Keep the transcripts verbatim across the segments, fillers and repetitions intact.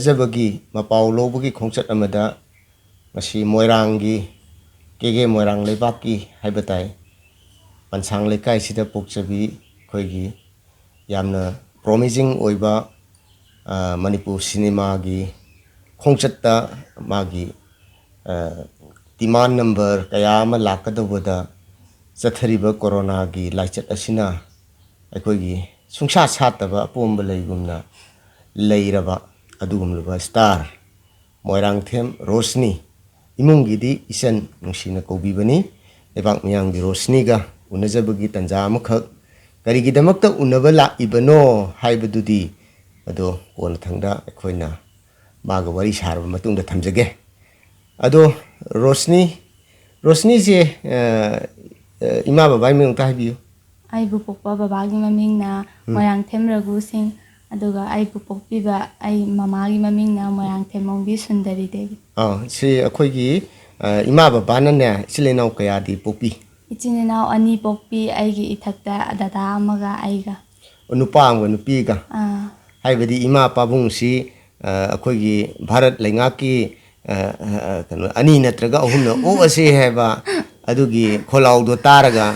ꯐꯖꯕꯒꯤ ꯃꯄꯥꯎ ꯂꯧꯕꯒꯤ ꯈꯣꯡꯆꯠ ꯑꯃꯗ ꯉꯁꯤ ꯃꯣꯏꯔꯥꯡꯒꯤ, ꯀꯦ ꯀꯦ ꯃꯣꯏꯔꯥꯡ ꯂꯩꯕꯥꯛꯀꯤ ꯍꯥꯏꯕ ꯇꯥꯏ, ꯄꯟꯁꯥꯡ ꯂꯩꯀꯥꯏꯁꯤꯗ ꯄꯣꯛꯆꯕꯤ ꯑꯩꯈꯣꯏꯒꯤ ꯌꯥꯝꯅ promising ꯑꯣꯏꯕ, ꯑ, ꯃꯅꯤꯄꯨꯔ ꯁꯤꯅꯦꯃꯥꯒꯤ ꯈꯣꯡꯆꯠꯇ ꯃꯥꯒꯤ, ꯑ, demand number ꯀꯌꯥ ꯑꯃ ꯂꯥꯛꯀꯗꯧꯕꯗ ꯆꯠꯊꯔꯤꯕ ꯀꯣꯔꯣꯅꯥꯒꯤ ꯂꯥꯏꯆꯠ ꯑꯁꯤꯅ ꯑꯩꯈꯣꯏꯒꯤ ꯁꯨꯡꯁꯥ ꯁꯥꯠꯇꯕ ꯑꯄꯣꯝꯕ ꯂꯩꯒꯨꯝꯅ ꯂꯩꯔꯕ ꯑꯗꯨꯒꯨꯝꯂꯕ star ꯃꯣꯏꯔꯥꯡꯊꯦꯝ ꯔꯣꯁꯅꯤ ꯏꯃꯨꯡꯒꯤꯗꯤ ꯏꯆꯟ ꯅꯨꯡꯁꯤꯅ ꯀꯧꯕꯤꯕꯅꯤ꯫ ꯂꯩꯕꯥꯛ ꯃꯤꯌꯥꯝꯒꯤ ꯔꯣꯁꯅꯤꯒ ꯎꯅꯖꯕꯒꯤ ꯇꯥꯟꯖꯥ ꯑꯃꯈꯛ ꯀꯔꯤꯒꯤꯗꯃꯛꯇ ꯎꯅꯕ ꯂꯥꯛꯏꯕꯅꯣ ꯍꯥꯏꯕꯗꯨꯗꯤ ꯑꯗꯣ ꯀꯣꯟꯅꯊꯪꯗ ꯑꯩꯈꯣꯏꯅ ꯃꯥꯒ ꯋꯥꯔꯤ ꯁꯥꯔꯕ ꯃꯇꯨꯡꯗ ꯊꯝꯖꯒꯦ꯫ ꯑꯗꯣ ꯔꯣꯁꯅꯤ, ꯔꯣꯁꯅꯤꯁꯦ, ꯑ, ꯑ, ꯏꯃꯥ ꯕꯕꯥꯒꯤ ꯃꯤꯡ ꯑꯝꯇ ꯍꯥꯏꯕꯤꯌꯨ꯫ ꯑꯩꯕꯨ ꯄꯣꯛꯄ ꯕꯕꯥꯒꯤ ꯃꯃꯤꯡꯅ ꯎꯝ꯫ ꯃꯣꯏꯔꯥꯡꯊꯦꯝ ꯔꯘꯨ ꯁꯤꯡ, ꯑꯗꯨꯒ ꯑꯩꯕꯨ ꯄꯣꯛꯄꯤꯕ ꯑꯩ ꯃꯃꯥꯒꯤ ꯃꯃꯤꯡꯅ ꯃꯣꯏꯔꯥꯡꯊꯦꯝ ꯑꯣꯡꯕꯤ ꯁꯨꯟꯗꯔꯤ ꯗꯦꯕꯤ꯫ ꯑꯥ, ꯁꯤ ꯑꯩꯈꯣꯏꯒꯤ, ꯑ, ꯏꯃꯥ ꯕꯕꯥꯅꯅꯦ ꯏꯆꯤꯜ ꯏꯅꯥꯎ ꯀꯌꯥꯗꯤ ꯄꯣꯛꯄꯤ? ꯏꯆꯤꯟ ꯏꯅꯥꯎ ꯑꯅꯤ ꯄꯣꯛꯄꯤ, ꯑꯩꯒꯤ ꯏꯊꯛꯇ ꯗꯗꯥ ꯑꯃꯒ ꯑꯩꯒ꯫ ꯅꯨꯄꯥ ꯑꯃꯒ ꯅꯨꯄꯤꯒ? ꯑꯥ꯫ ꯍꯥꯏꯕꯗꯤ ꯏꯃꯥ ꯄꯥꯕꯨꯡꯁꯤ, ꯑ, ꯑꯩꯈꯣꯏꯒꯤ ꯚꯥꯔꯠ ꯂꯩꯉꯥꯛꯀꯤ, ꯑ, ꯑ, ꯀꯩꯅꯣ, ꯑꯅꯤ ꯅꯠꯇ꯭ꯔꯒ ꯑꯍꯨꯝꯅ ꯑꯣꯛꯑꯁꯦ ꯍꯥꯏꯕ ꯑꯗꯨꯒꯤ ꯈꯣꯜꯂꯥꯎꯗꯣ ꯇꯥꯔꯒ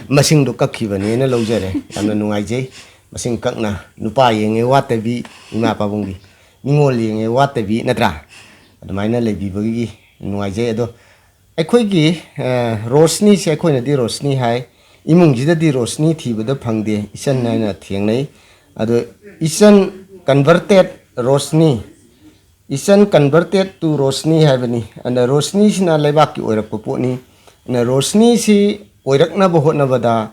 ꯃꯁꯤꯡꯗꯣ ꯀꯛꯈꯤꯕꯅꯦꯅ ꯂꯧꯖꯔꯦ꯫ ꯌꯥꯝꯅ ꯅꯨꯡꯉꯥꯏꯖꯩ꯫ ꯃꯁꯤꯡ ꯀꯛꯅ ꯅꯨꯄꯥ ꯌꯦꯡꯉꯦ ꯋꯥꯠꯇꯕꯤ ꯏꯃꯥ ꯄꯥꯕꯨꯡꯒꯤ, ꯅꯤꯉꯣꯜ ꯌꯦꯡꯉꯦ ꯋꯥꯠꯇꯕꯤ, ꯅꯠꯇ꯭ꯔꯥ? ꯑꯗꯨꯃꯥꯏꯅ ꯂꯩꯕꯤꯕꯒꯤ ꯅꯨꯡꯉꯥꯏꯖꯩ꯫ ꯑꯗꯣ ꯑꯩꯈꯣꯏꯒꯤ, ꯑ, ꯔꯣꯁꯅꯤꯁꯦ ꯑꯩꯈꯣꯏꯅꯗꯤ ꯔꯣꯁꯅꯤ ꯍꯥꯏ, ꯏꯃꯨꯡꯁꯤꯗꯗꯤ ꯔꯣꯁꯅꯤ ꯊꯤꯕꯗ ꯐꯪꯗꯦ, ꯏꯆꯟ ꯍꯥꯏꯅ ꯊꯦꯡꯅꯩ꯫ ꯑꯗꯣ ꯏꯆꯟ converted ꯔꯣꯁꯅꯤ, ꯏꯆꯟ converted to ꯔꯣꯁꯅꯤ ꯍꯥꯏꯕꯅꯤ꯫ ꯑꯗ ꯔꯣꯁꯅꯤꯁꯤꯅ ꯂꯩꯕꯥꯛꯀꯤ ꯑꯣꯏꯔꯛꯄ ꯄꯣꯠꯅꯤ꯫ ꯑꯗ ꯔꯣꯁꯅꯤꯁꯤ ꯑꯣꯏꯔꯛꯅꯕ ꯍꯣꯠꯅꯕꯗ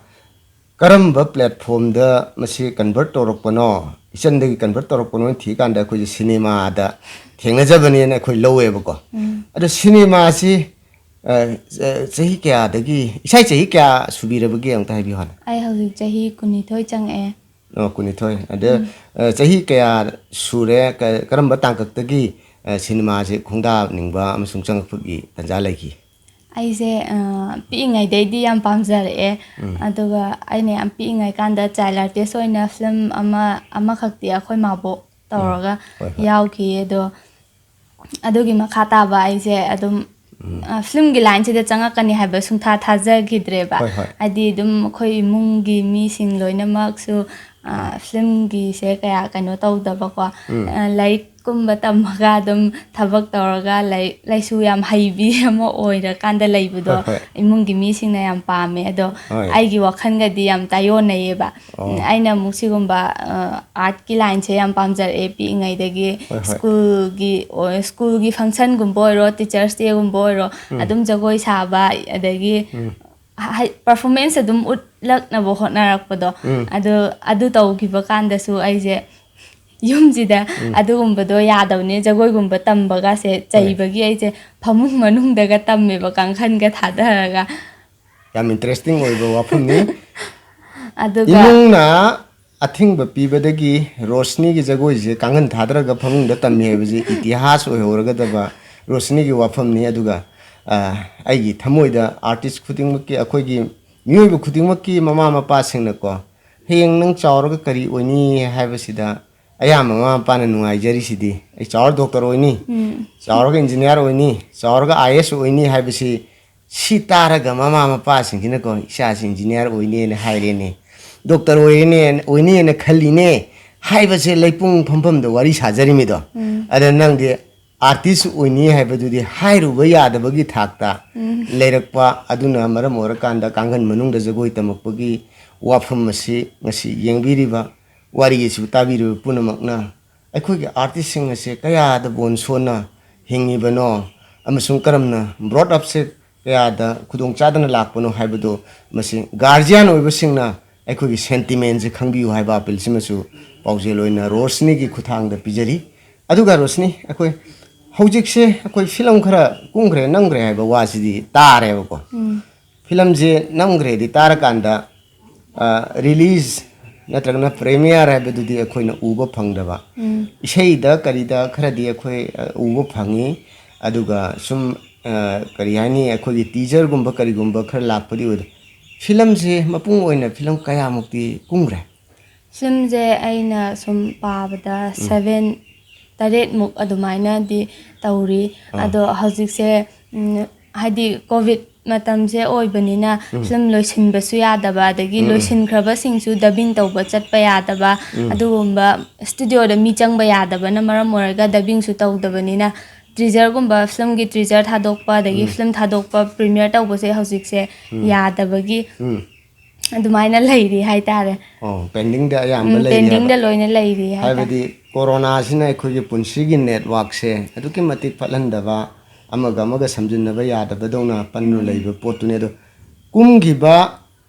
ꯀꯔꯝꯕ platformꯗ ꯃꯁꯤ convert ꯇꯧꯔꯛꯄꯅꯣ, ꯏꯆꯟꯗꯒꯤ convert ꯇꯧꯔꯛꯄꯅꯣ ꯊꯤꯀꯥꯟꯗ ꯑꯩꯈꯣꯏꯁꯦ ꯁꯤꯅꯦꯃꯥꯗ ꯊꯦꯡꯅꯖꯕꯅꯦꯅ ꯑꯩꯈꯣꯏ ꯂꯧꯋꯦꯕꯀꯣ꯫ ꯎꯝ꯫ ꯑꯗꯣ ꯁꯤꯅꯦꯃꯥꯁꯤ, ꯑ, ꯑ, ꯆꯍꯤ ꯀꯌꯥꯗꯒꯤ, ꯏꯁꯥ ꯆꯍꯤ ꯀꯌꯥ ꯁꯨꯕꯤꯔꯕꯒꯦ ꯑꯝꯇ ꯍꯥꯏꯕꯤꯌꯨ ꯍꯥꯟꯅ꯫ ꯑꯩ ꯍꯧꯖꯤꯛ ꯆꯍꯤ ꯀꯨꯟꯅꯤꯊꯣꯏ ꯆꯪꯉꯛꯑꯦ꯫ ꯑꯣ, ꯀꯨꯟꯅꯤꯊꯣꯏ꯫ ꯑꯗ, ꯎꯝ꯫ ꯑ, ꯆꯍꯤ ꯀꯌꯥ ꯁꯨꯔꯦ? ꯀ-, ꯀꯔꯝꯕ ꯇꯥꯡꯀꯛꯇꯒꯤ, ꯑ, ꯁꯤꯅꯦꯃꯥꯁꯦ ꯈꯣꯡꯗꯥꯅꯤꯡꯕ ꯑꯃꯁꯨꯡ ꯆꯪꯉꯛꯄꯒꯤ ꯇꯥꯟꯖꯥ ꯂꯩꯈꯤ? ꯑꯩꯁꯦ, ꯑ, ꯄꯤꯛꯏꯉꯩꯗꯩꯗꯤ ꯌꯥꯝ ꯄꯥꯝꯖꯔꯛꯑꯦ꯫ ꯎꯝ꯫ ꯑꯗꯨꯒ ꯑꯩꯅ ꯌꯥꯝ ꯄꯤꯛꯏꯉꯩ ꯀꯥꯟꯗ child artist ꯑꯣꯏꯅ film ꯑꯃ, ꯑꯃꯈꯛꯇꯤ ꯑꯩꯈꯣꯏ ꯃꯥꯕꯣꯛ ꯇꯧꯔꯒ ꯍꯣꯏ, ꯍꯣꯏ꯫ ꯌꯥꯎꯈꯤ꯫ ꯑꯗꯣ ꯑꯗꯨꯒꯤ ꯃꯈꯥ ꯇꯥꯕ ꯑꯩꯁꯦ ꯑꯗꯨꯝ, ꯎꯝ꯫ ꯑ, ꯐꯤꯂꯝꯒꯤ ꯂꯥꯏꯟꯁꯤꯗ ꯆꯪꯉꯛꯀꯅꯤ ꯍꯥꯏꯕ ꯁꯨꯡꯊꯥ ꯊꯥꯖꯈꯤꯗ꯭ꯔꯦꯕ꯫ ꯍꯣꯏ, ꯍꯣꯏ꯫ ꯍꯥꯏꯗꯤ ꯑꯗꯨꯝ ꯑꯩꯈꯣꯏ ꯏꯃꯨꯡꯒꯤ ꯃꯤꯁꯤꯡ ꯂꯣꯏꯅꯃꯛꯁꯨ, ꯑ, ꯎꯝ꯫ ꯐꯤꯂꯝꯒꯤꯁꯦ ꯀꯌꯥ ꯀꯩꯅꯣ ꯇꯧꯗꯕꯀꯣ꯫ ꯎꯝ꯫ ꯑ, ꯂꯥꯏꯔꯤꯛꯀꯨꯝꯕ ꯇꯝꯃꯒ ꯑꯗꯨꯝ ꯊꯕꯛ ꯇꯧꯔꯒ ꯂꯥꯏꯔꯤꯛ ꯂꯥꯏꯁꯨ ꯌꯥꯝ ꯍꯩꯕꯤ ꯑꯃ ꯑꯣꯏꯔꯀꯥꯟꯗ ꯂꯩꯕꯗꯣ ꯍꯣꯏ, ꯍꯣꯏ꯫ ꯏꯃꯨꯡꯒꯤ ꯃꯤꯁꯤꯡꯅ ꯌꯥꯝ ꯄꯥꯝꯃꯦ꯫ ꯑꯗꯣ ꯍꯣꯏ꯫ ꯑꯩꯒꯤ ꯋꯥꯈꯜꯒꯗꯤ ꯌꯥꯝ ꯇꯥꯏꯌꯣꯟꯅꯩꯌꯦꯕ꯫ ꯑꯣ꯫ ꯑꯩꯅ ꯑꯃꯨꯛ ꯁꯤꯒꯨꯝꯕ, ꯑ, ꯑꯥꯔꯠꯀꯤ ꯂꯥꯏꯟꯁꯦ ꯌꯥꯝ ꯄꯥꯝꯖꯔꯛꯑꯦ ꯄꯤꯛꯏꯉꯩꯗꯒꯤ꯫ ꯍꯣꯏ, ꯍꯣꯏ꯫ ꯁ꯭ꯀꯨꯜꯒꯤ ꯑꯣꯏ-, ꯁ꯭ꯀꯨꯜꯒꯤ ꯐꯪꯁꯟꯒꯨꯝꯕ ꯑꯣꯏꯔꯣ, ꯇꯤꯆꯔꯁ ꯗꯦꯒꯨꯝꯕ ꯑꯣꯏꯔꯣ, ꯎꯝ꯫ ꯑꯗꯨꯝ ꯖꯒꯣꯏ ꯁꯥꯕ, ꯑꯗꯒꯤ ꯎꯝ꯫ ꯍꯥꯏ-, ꯄꯔꯐꯣꯔꯃꯦꯟꯁ ꯑꯗꯨꯝ ꯎꯠꯂꯛꯅꯕ ꯍꯣꯠꯅꯔꯛꯄꯗꯣ꯫ ꯎꯝ꯫ ꯑꯗꯨ, ꯑꯗꯨ ꯇꯧꯈꯤꯕ ꯀꯥꯟꯗꯁꯨ ꯑꯩꯁꯦ ꯌꯨꯝꯁꯤꯗ ꯎꯝ꯫ ꯑꯗꯨꯒꯨꯝꯕꯗꯣ ꯌꯥꯗꯕꯅꯦ, ꯖꯒꯣꯏꯒꯨꯝꯕ ꯇꯝꯕꯒꯁꯦ ꯍꯣꯏ꯫ ꯆꯩꯕꯒꯤ ꯑꯩꯁꯦ ꯐꯃꯨꯡ ꯃꯅꯨꯡꯗꯒ ꯇꯝꯃꯦꯕ, ꯀꯥꯡꯈꯟꯒ ꯊꯥꯗꯔꯒ꯫ ꯌꯥꯝ ꯏꯟꯇꯔꯦꯁꯇꯤꯡ ꯑꯣꯏꯕ ꯋꯥꯐꯝꯅꯤ꯫ ꯑꯗꯨꯒ ꯏꯃꯨꯡꯅ ꯑꯊꯤꯡꯕ ꯄꯤꯕꯗꯒꯤ ꯔꯣꯁꯅꯤꯒꯤ ꯖꯒꯣꯏꯁꯦ ꯀꯥꯡꯈꯟ ꯊꯥꯗꯔꯒ ꯐꯃꯨꯡꯗ ꯇꯝꯃꯤ ꯍꯥꯏꯕꯁꯤ ꯏꯇꯤꯍꯥꯁ ꯑꯣꯏꯍꯧꯔꯒꯗꯕ ꯔꯣꯁꯅꯤꯒꯤ ꯋꯥꯐꯝꯅꯤ꯫ ꯑꯗꯨꯒ, ꯑ, ꯑꯩꯒꯤ ꯊꯃꯣꯏꯗ ꯑꯥꯔꯇꯤꯁ ꯈꯨꯗꯤꯡꯃꯛꯀꯤ, ꯑꯩꯈꯣꯏꯒꯤ ꯃꯤꯑꯣꯏꯕ ꯈꯨꯗꯤꯡꯃꯛꯀꯤ ꯃꯃꯥ ꯃꯄꯥꯁꯤꯡꯅꯀꯣ, ꯍꯌꯦꯡ ꯅꯪ ꯆꯥꯎꯔꯒ ꯀꯔꯤ ꯑꯣꯏꯅꯤ ꯍꯥꯏꯕꯁꯤꯗ ꯑꯌꯥꯝꯕ ꯃꯃꯥ ꯃꯄꯥꯅ ꯅꯨꯡꯉꯥꯏꯖꯔꯤꯁꯤꯗꯤ, "ꯑꯩ ꯆꯥꯎꯔ ꯗꯣꯛꯇꯔ ꯑꯣꯏꯅꯤ, ꯎꯝ꯫ ꯆꯥꯎꯔꯒ ꯏꯟꯖꯤꯅꯤꯌꯥꯔ ꯑꯣꯏꯅꯤ, ꯆꯥꯎꯔꯒ ꯑꯥꯏ ꯑꯦꯁ ꯑꯣꯏꯅꯤ" ꯍꯥꯏꯕꯁꯤ, ꯁꯤ ꯇꯥꯔꯒ ꯃꯃꯥ ꯃꯄꯥꯁꯤꯡꯁꯤꯅꯀꯣ, "ꯏꯆꯥꯁꯤ ꯏꯟꯖꯤꯅꯤꯌꯥꯔ ꯑꯣꯏꯅꯦꯅ ꯍꯥꯏꯔꯦꯅꯦ, ꯗꯣꯛꯇꯔ ꯑꯣꯏꯔꯦꯅꯦ, ꯑꯣꯏꯅꯦꯅ ꯈꯜꯂꯤꯅꯦ" ꯍꯥꯏꯕꯁꯦ ꯂꯩꯄꯨꯡ ꯐꯝꯐꯝꯗ ꯋꯥꯔꯤ ꯁꯥꯖꯔꯤꯃꯤꯗꯣ꯫ ꯎꯝ꯫ ꯑꯗ ꯅꯪꯗꯤ ꯑꯥꯔꯇꯤꯁ ꯑꯣꯏꯅꯤ ꯍꯥꯏꯕꯗꯨꯗꯤ ꯍꯥꯏꯔꯨꯕ ꯌꯥꯗꯕꯒꯤ ꯊꯥꯛꯇ ꯎꯝ꯫ ꯂꯩꯔꯛꯄ꯫ ꯑꯗꯨꯅ ꯃꯔꯝ ꯑꯣꯏꯔꯀꯥꯟꯗ ꯀꯥꯡꯈꯟ ꯃꯅꯨꯡꯗ ꯖꯒꯣꯏ ꯇꯝꯃꯛꯄꯒꯤ ꯋꯥꯐꯝ ꯑꯁꯤ ꯉꯁꯤ ꯌꯦꯡꯕꯤꯔꯤꯕ, ꯋꯥꯔꯤ ꯑꯁꯤꯕꯨ ꯇꯥꯕꯤꯔꯤꯕ ꯄꯨꯝꯅꯃꯛꯅ ꯑꯩꯈꯣꯏꯒꯤ ꯑꯥꯔꯇꯤꯁꯁꯤꯡ ꯑꯁꯦ ꯀꯌꯥꯗ ꯕꯣꯟ ꯁꯣꯟꯅ ꯍꯤꯡꯉꯤꯕꯅꯣ ꯑꯃꯁꯨꯡ ꯀꯔꯝꯅ ꯕ꯭ꯔꯣꯠ ꯑꯞꯁꯦ ꯀꯌꯥꯗ ꯈꯨꯗꯣꯡ ꯆꯥꯗꯅ ꯂꯥꯛꯄꯅꯣ ꯍꯥꯏꯕꯗꯨ, ꯃꯁꯤ ꯒꯥꯔꯖꯤꯌꯥꯟ ꯑꯣꯏꯕꯁꯤꯡꯅ ꯑꯩꯈꯣꯏꯒꯤ ꯁꯦꯟꯇꯤꯃꯦꯟꯁꯦ ꯈꯪꯕꯤꯌꯨ ꯍꯥꯏꯕ ꯑꯄꯤꯜꯁꯤꯃꯁꯨ ꯄꯥꯎꯖꯦꯜ ꯑꯣꯏꯅ ꯔꯣꯁꯅꯤꯒꯤ ꯈꯨꯠꯊꯥꯡꯗ ꯄꯤꯖꯔꯤ꯫ ꯑꯗꯨꯒ ꯔꯣꯁꯅꯤ, ꯑꯩꯈꯣꯏ ꯍꯧꯖꯤꯛꯁꯦ ꯑꯩꯈꯣꯏ ꯐꯤꯂꯝ ꯈꯔ ꯀꯨꯝꯈ꯭ꯔꯦ, ꯅꯝꯈ꯭ꯔꯦ ꯍꯥꯏꯕ ꯋꯥꯁꯤꯗꯤ ꯇꯥꯔꯦꯕꯀꯣ꯫ ꯎꯝ꯫ ꯐꯤꯂꯝꯁꯦ ꯅꯝꯈ꯭ꯔꯦꯗꯤ ꯇꯥꯔꯀꯥꯟꯗ, ꯑ, ꯔꯤꯂꯤꯖ ꯅꯠꯇ꯭ꯔꯒꯅ ꯄ꯭ꯔꯦꯃꯤꯌꯥꯔ ꯍꯥꯏꯕꯗꯨꯗꯤ ꯑꯩꯈꯣꯏꯅ ꯎꯕ ꯐꯪꯗꯕ꯫ ꯎꯝ꯫ ꯏꯁꯩꯗ ꯀꯔꯤꯗ ꯈꯔꯗꯤ ꯑꯩꯈꯣꯏ, ꯑ, ꯎꯕ ꯐꯪꯉꯤ꯫ ꯑꯗꯨꯒ ꯁꯨꯝ, ꯑ, ꯀꯔꯤ ꯍꯥꯏꯅꯤ, ꯑꯩꯈꯣꯏꯒꯤ ꯇꯤꯖꯔꯒꯨꯝꯕ ꯀꯔꯤꯒꯨꯝꯕ ꯈꯔ ꯂꯥꯛꯄꯗꯤ ꯑꯣꯏꯗꯦ꯫ ꯐꯤꯂꯝꯁꯦ ꯃꯄꯨꯡ ꯑꯣꯏꯅ ꯐꯤꯂꯝ ꯀꯌꯥꯃꯨꯛꯇꯤ ꯀꯨꯝꯈ꯭ꯔꯦ? ꯐꯤꯂꯝꯁꯦ ꯑꯩꯅ ꯁꯨꯝ ꯄꯥꯕꯗ ꯁꯚꯦꯟ, ꯇꯔꯦꯠꯃꯨꯛ ꯑꯗꯨꯃꯥꯏꯅꯗꯤ ꯇꯧꯔꯤ꯫ ꯑꯗꯣ ꯍꯧꯖꯤꯛꯁꯦ, ꯎꯝ, ꯍꯥꯏꯗꯤ ꯀꯣꯚꯤꯗ ꯃꯇꯝꯁꯦ ꯑꯣꯏꯕꯅꯤꯅ ꯐꯤꯂꯝ ꯂꯣꯏꯁꯤꯟꯕꯁꯨ ꯌꯥꯗꯕ, ꯑꯗꯒꯤ ꯂꯣꯏꯁꯤꯟꯈ꯭ꯔꯕꯁꯤꯡꯁꯨ ꯗꯕꯤꯡ ꯇꯧꯕ ꯆꯠꯄ ꯌꯥꯗꯕ, ꯑꯗꯨꯒꯨꯝꯕ ꯁ꯭ꯇꯨꯗꯤꯑꯣꯗ ꯃꯤ ꯆꯪꯕ ꯌꯥꯗꯕꯅ ꯃꯔꯝ ꯑꯣꯏꯔꯒ ꯗꯕꯤꯡꯁꯨ ꯇꯧꯗꯕꯅꯤꯅ ꯇ꯭ꯔꯤꯖꯔꯒꯨꯝꯕ, ꯐꯤꯂꯝꯒꯤ ꯇ꯭ꯔꯤꯖꯔ ꯊꯥꯗꯣꯛꯄ, ꯑꯗꯒꯤ ꯐꯤꯂꯝ ꯊꯥꯗꯣꯛꯄ, ꯄ꯭ꯔꯤꯃꯤꯌꯔ ꯇꯧꯕꯁꯦ ꯍꯧꯖꯤꯛꯁꯦ ꯌꯥꯗꯕꯒꯤ ꯑꯗꯨꯃꯥꯏꯅ ꯂꯩꯔꯤ ꯍꯥꯏꯇꯥꯔꯦ꯫ ꯑꯣ, ꯄꯦꯟꯗꯤꯡꯗ ꯑꯌꯥꯝꯕ ꯎꯝ, ꯂꯩꯔꯤ ꯍꯥꯏꯕ꯫ ꯄꯦꯟꯗꯤꯡꯗ ꯂꯣꯏꯅ ꯂꯩꯔꯤ ꯍꯥꯏꯇꯥꯔꯦ꯫ ꯍꯥꯏꯕꯗꯤ ꯀꯣꯔꯣꯅꯥꯁꯤꯅ ꯑꯩꯈꯣꯏꯒꯤ ꯄꯨꯟꯁꯤꯒꯤ ꯅꯦꯠꯋꯥꯛꯁꯦ ꯑꯗꯨꯛꯀꯤ ꯃꯇꯤꯛ ꯐꯠꯍꯟꯗꯕ, ꯑꯃꯒ ꯑꯃꯒ ꯁꯝꯖꯤꯟꯅꯕ ꯌꯥꯗꯕꯗꯧꯅ ꯄꯟꯗꯨꯅ ꯂꯩꯕ ꯄꯣꯠꯇꯨꯅꯤ꯫ ꯑꯗꯣ ꯀꯨꯝꯈꯤꯕ,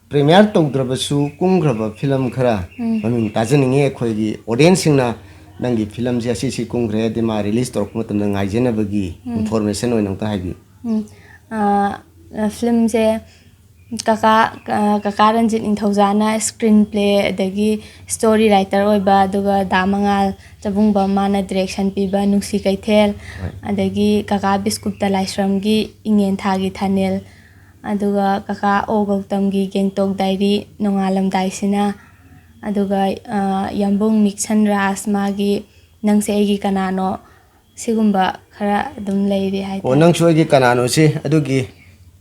ꯄ꯭ꯔꯤꯃꯤꯌꯔ ꯇꯧꯗ꯭ꯔꯕꯁꯨ ꯀꯨꯝꯈ꯭ꯔꯕ ꯐꯤꯂꯝ ꯈꯔ ꯃꯃꯤꯡ ꯇꯥꯖꯅꯤꯡꯉꯤ꯫ ꯑꯩꯈꯣꯏꯒꯤ ꯑꯣꯗꯤꯌꯦꯟꯁꯁꯤꯡꯅ ꯅꯪꯒꯤ ꯐꯤꯂꯝꯁꯦ ꯑꯁꯤ ꯁꯤ ꯀꯨꯝꯈ꯭ꯔꯦ ꯍꯥꯏꯗꯤ ꯃꯥ ꯔꯤꯂꯤꯁ ꯇꯧꯔꯛꯄ ꯃꯇꯝꯗ ꯉꯥꯏꯖꯅꯕꯒꯤ ꯏꯟꯐꯣꯔꯃꯦꯁꯟ ꯑꯣꯏꯅ ꯑꯝꯇ ꯍꯥꯏꯕꯤꯌꯨ꯫ ꯎꯝ, ꯑ, ꯐꯤꯂꯝꯁꯦ ꯀꯀꯥ, ꯑ, ꯀꯀꯥ ꯔꯟꯖꯤꯠ ꯅꯤꯡꯊꯧꯖꯥꯅ ꯁ꯭ꯀ꯭ꯔꯤꯟ ꯄ꯭ꯂꯦ ꯑꯗꯒꯤ ꯁ꯭ꯇꯣꯔꯤ ꯔꯥꯏꯇꯔ ꯑꯣꯏꯕ, ꯑꯗꯨꯒ ꯗꯥ ꯃꯉꯥꯜ ꯆꯕꯨꯡꯕꯝ ꯃꯥꯅ ꯗꯤꯔꯦꯛꯁꯟ ꯄꯤꯕ ꯅꯨꯡꯁꯤ ꯀꯩꯊꯦꯜ, ꯑꯗꯒꯤ ꯀꯀꯥ ꯕꯤꯁꯀꯨꯞꯇ ꯂꯥꯏꯁ꯭ꯔꯝꯒꯤ ꯏꯉꯦꯟ ꯊꯥꯒꯤ ꯊꯥꯅꯦꯜ, ꯑꯗꯨꯒ ꯀꯀꯥ ꯑꯣ ꯒꯧꯇꯝꯒꯤ ꯒꯦꯡꯇꯣꯛ ꯗꯥꯏꯔꯤ, ꯅꯣꯡꯉꯥꯜꯂꯝꯗꯥꯏꯁꯤꯅ, ꯑꯗꯨꯒ, ꯑ, ꯌꯥꯝꯕꯨꯡ ꯃꯤꯛꯁꯟ ꯔꯥꯖ ꯃꯥꯒꯤ ꯅꯪꯁꯦ ꯑꯩꯒꯤ ꯀꯅꯥꯅꯣ, ꯁꯤꯒꯨꯝꯕ ꯈꯔ ꯑꯗꯨꯝ ꯂꯩꯔꯤ ꯍꯥꯏꯇꯥꯔꯦ꯫ ꯑꯣ, ꯅꯪꯁꯨ ꯑꯩꯒꯤ ꯀꯅꯥꯅꯣꯁꯤ ꯑꯗꯨꯒꯤ,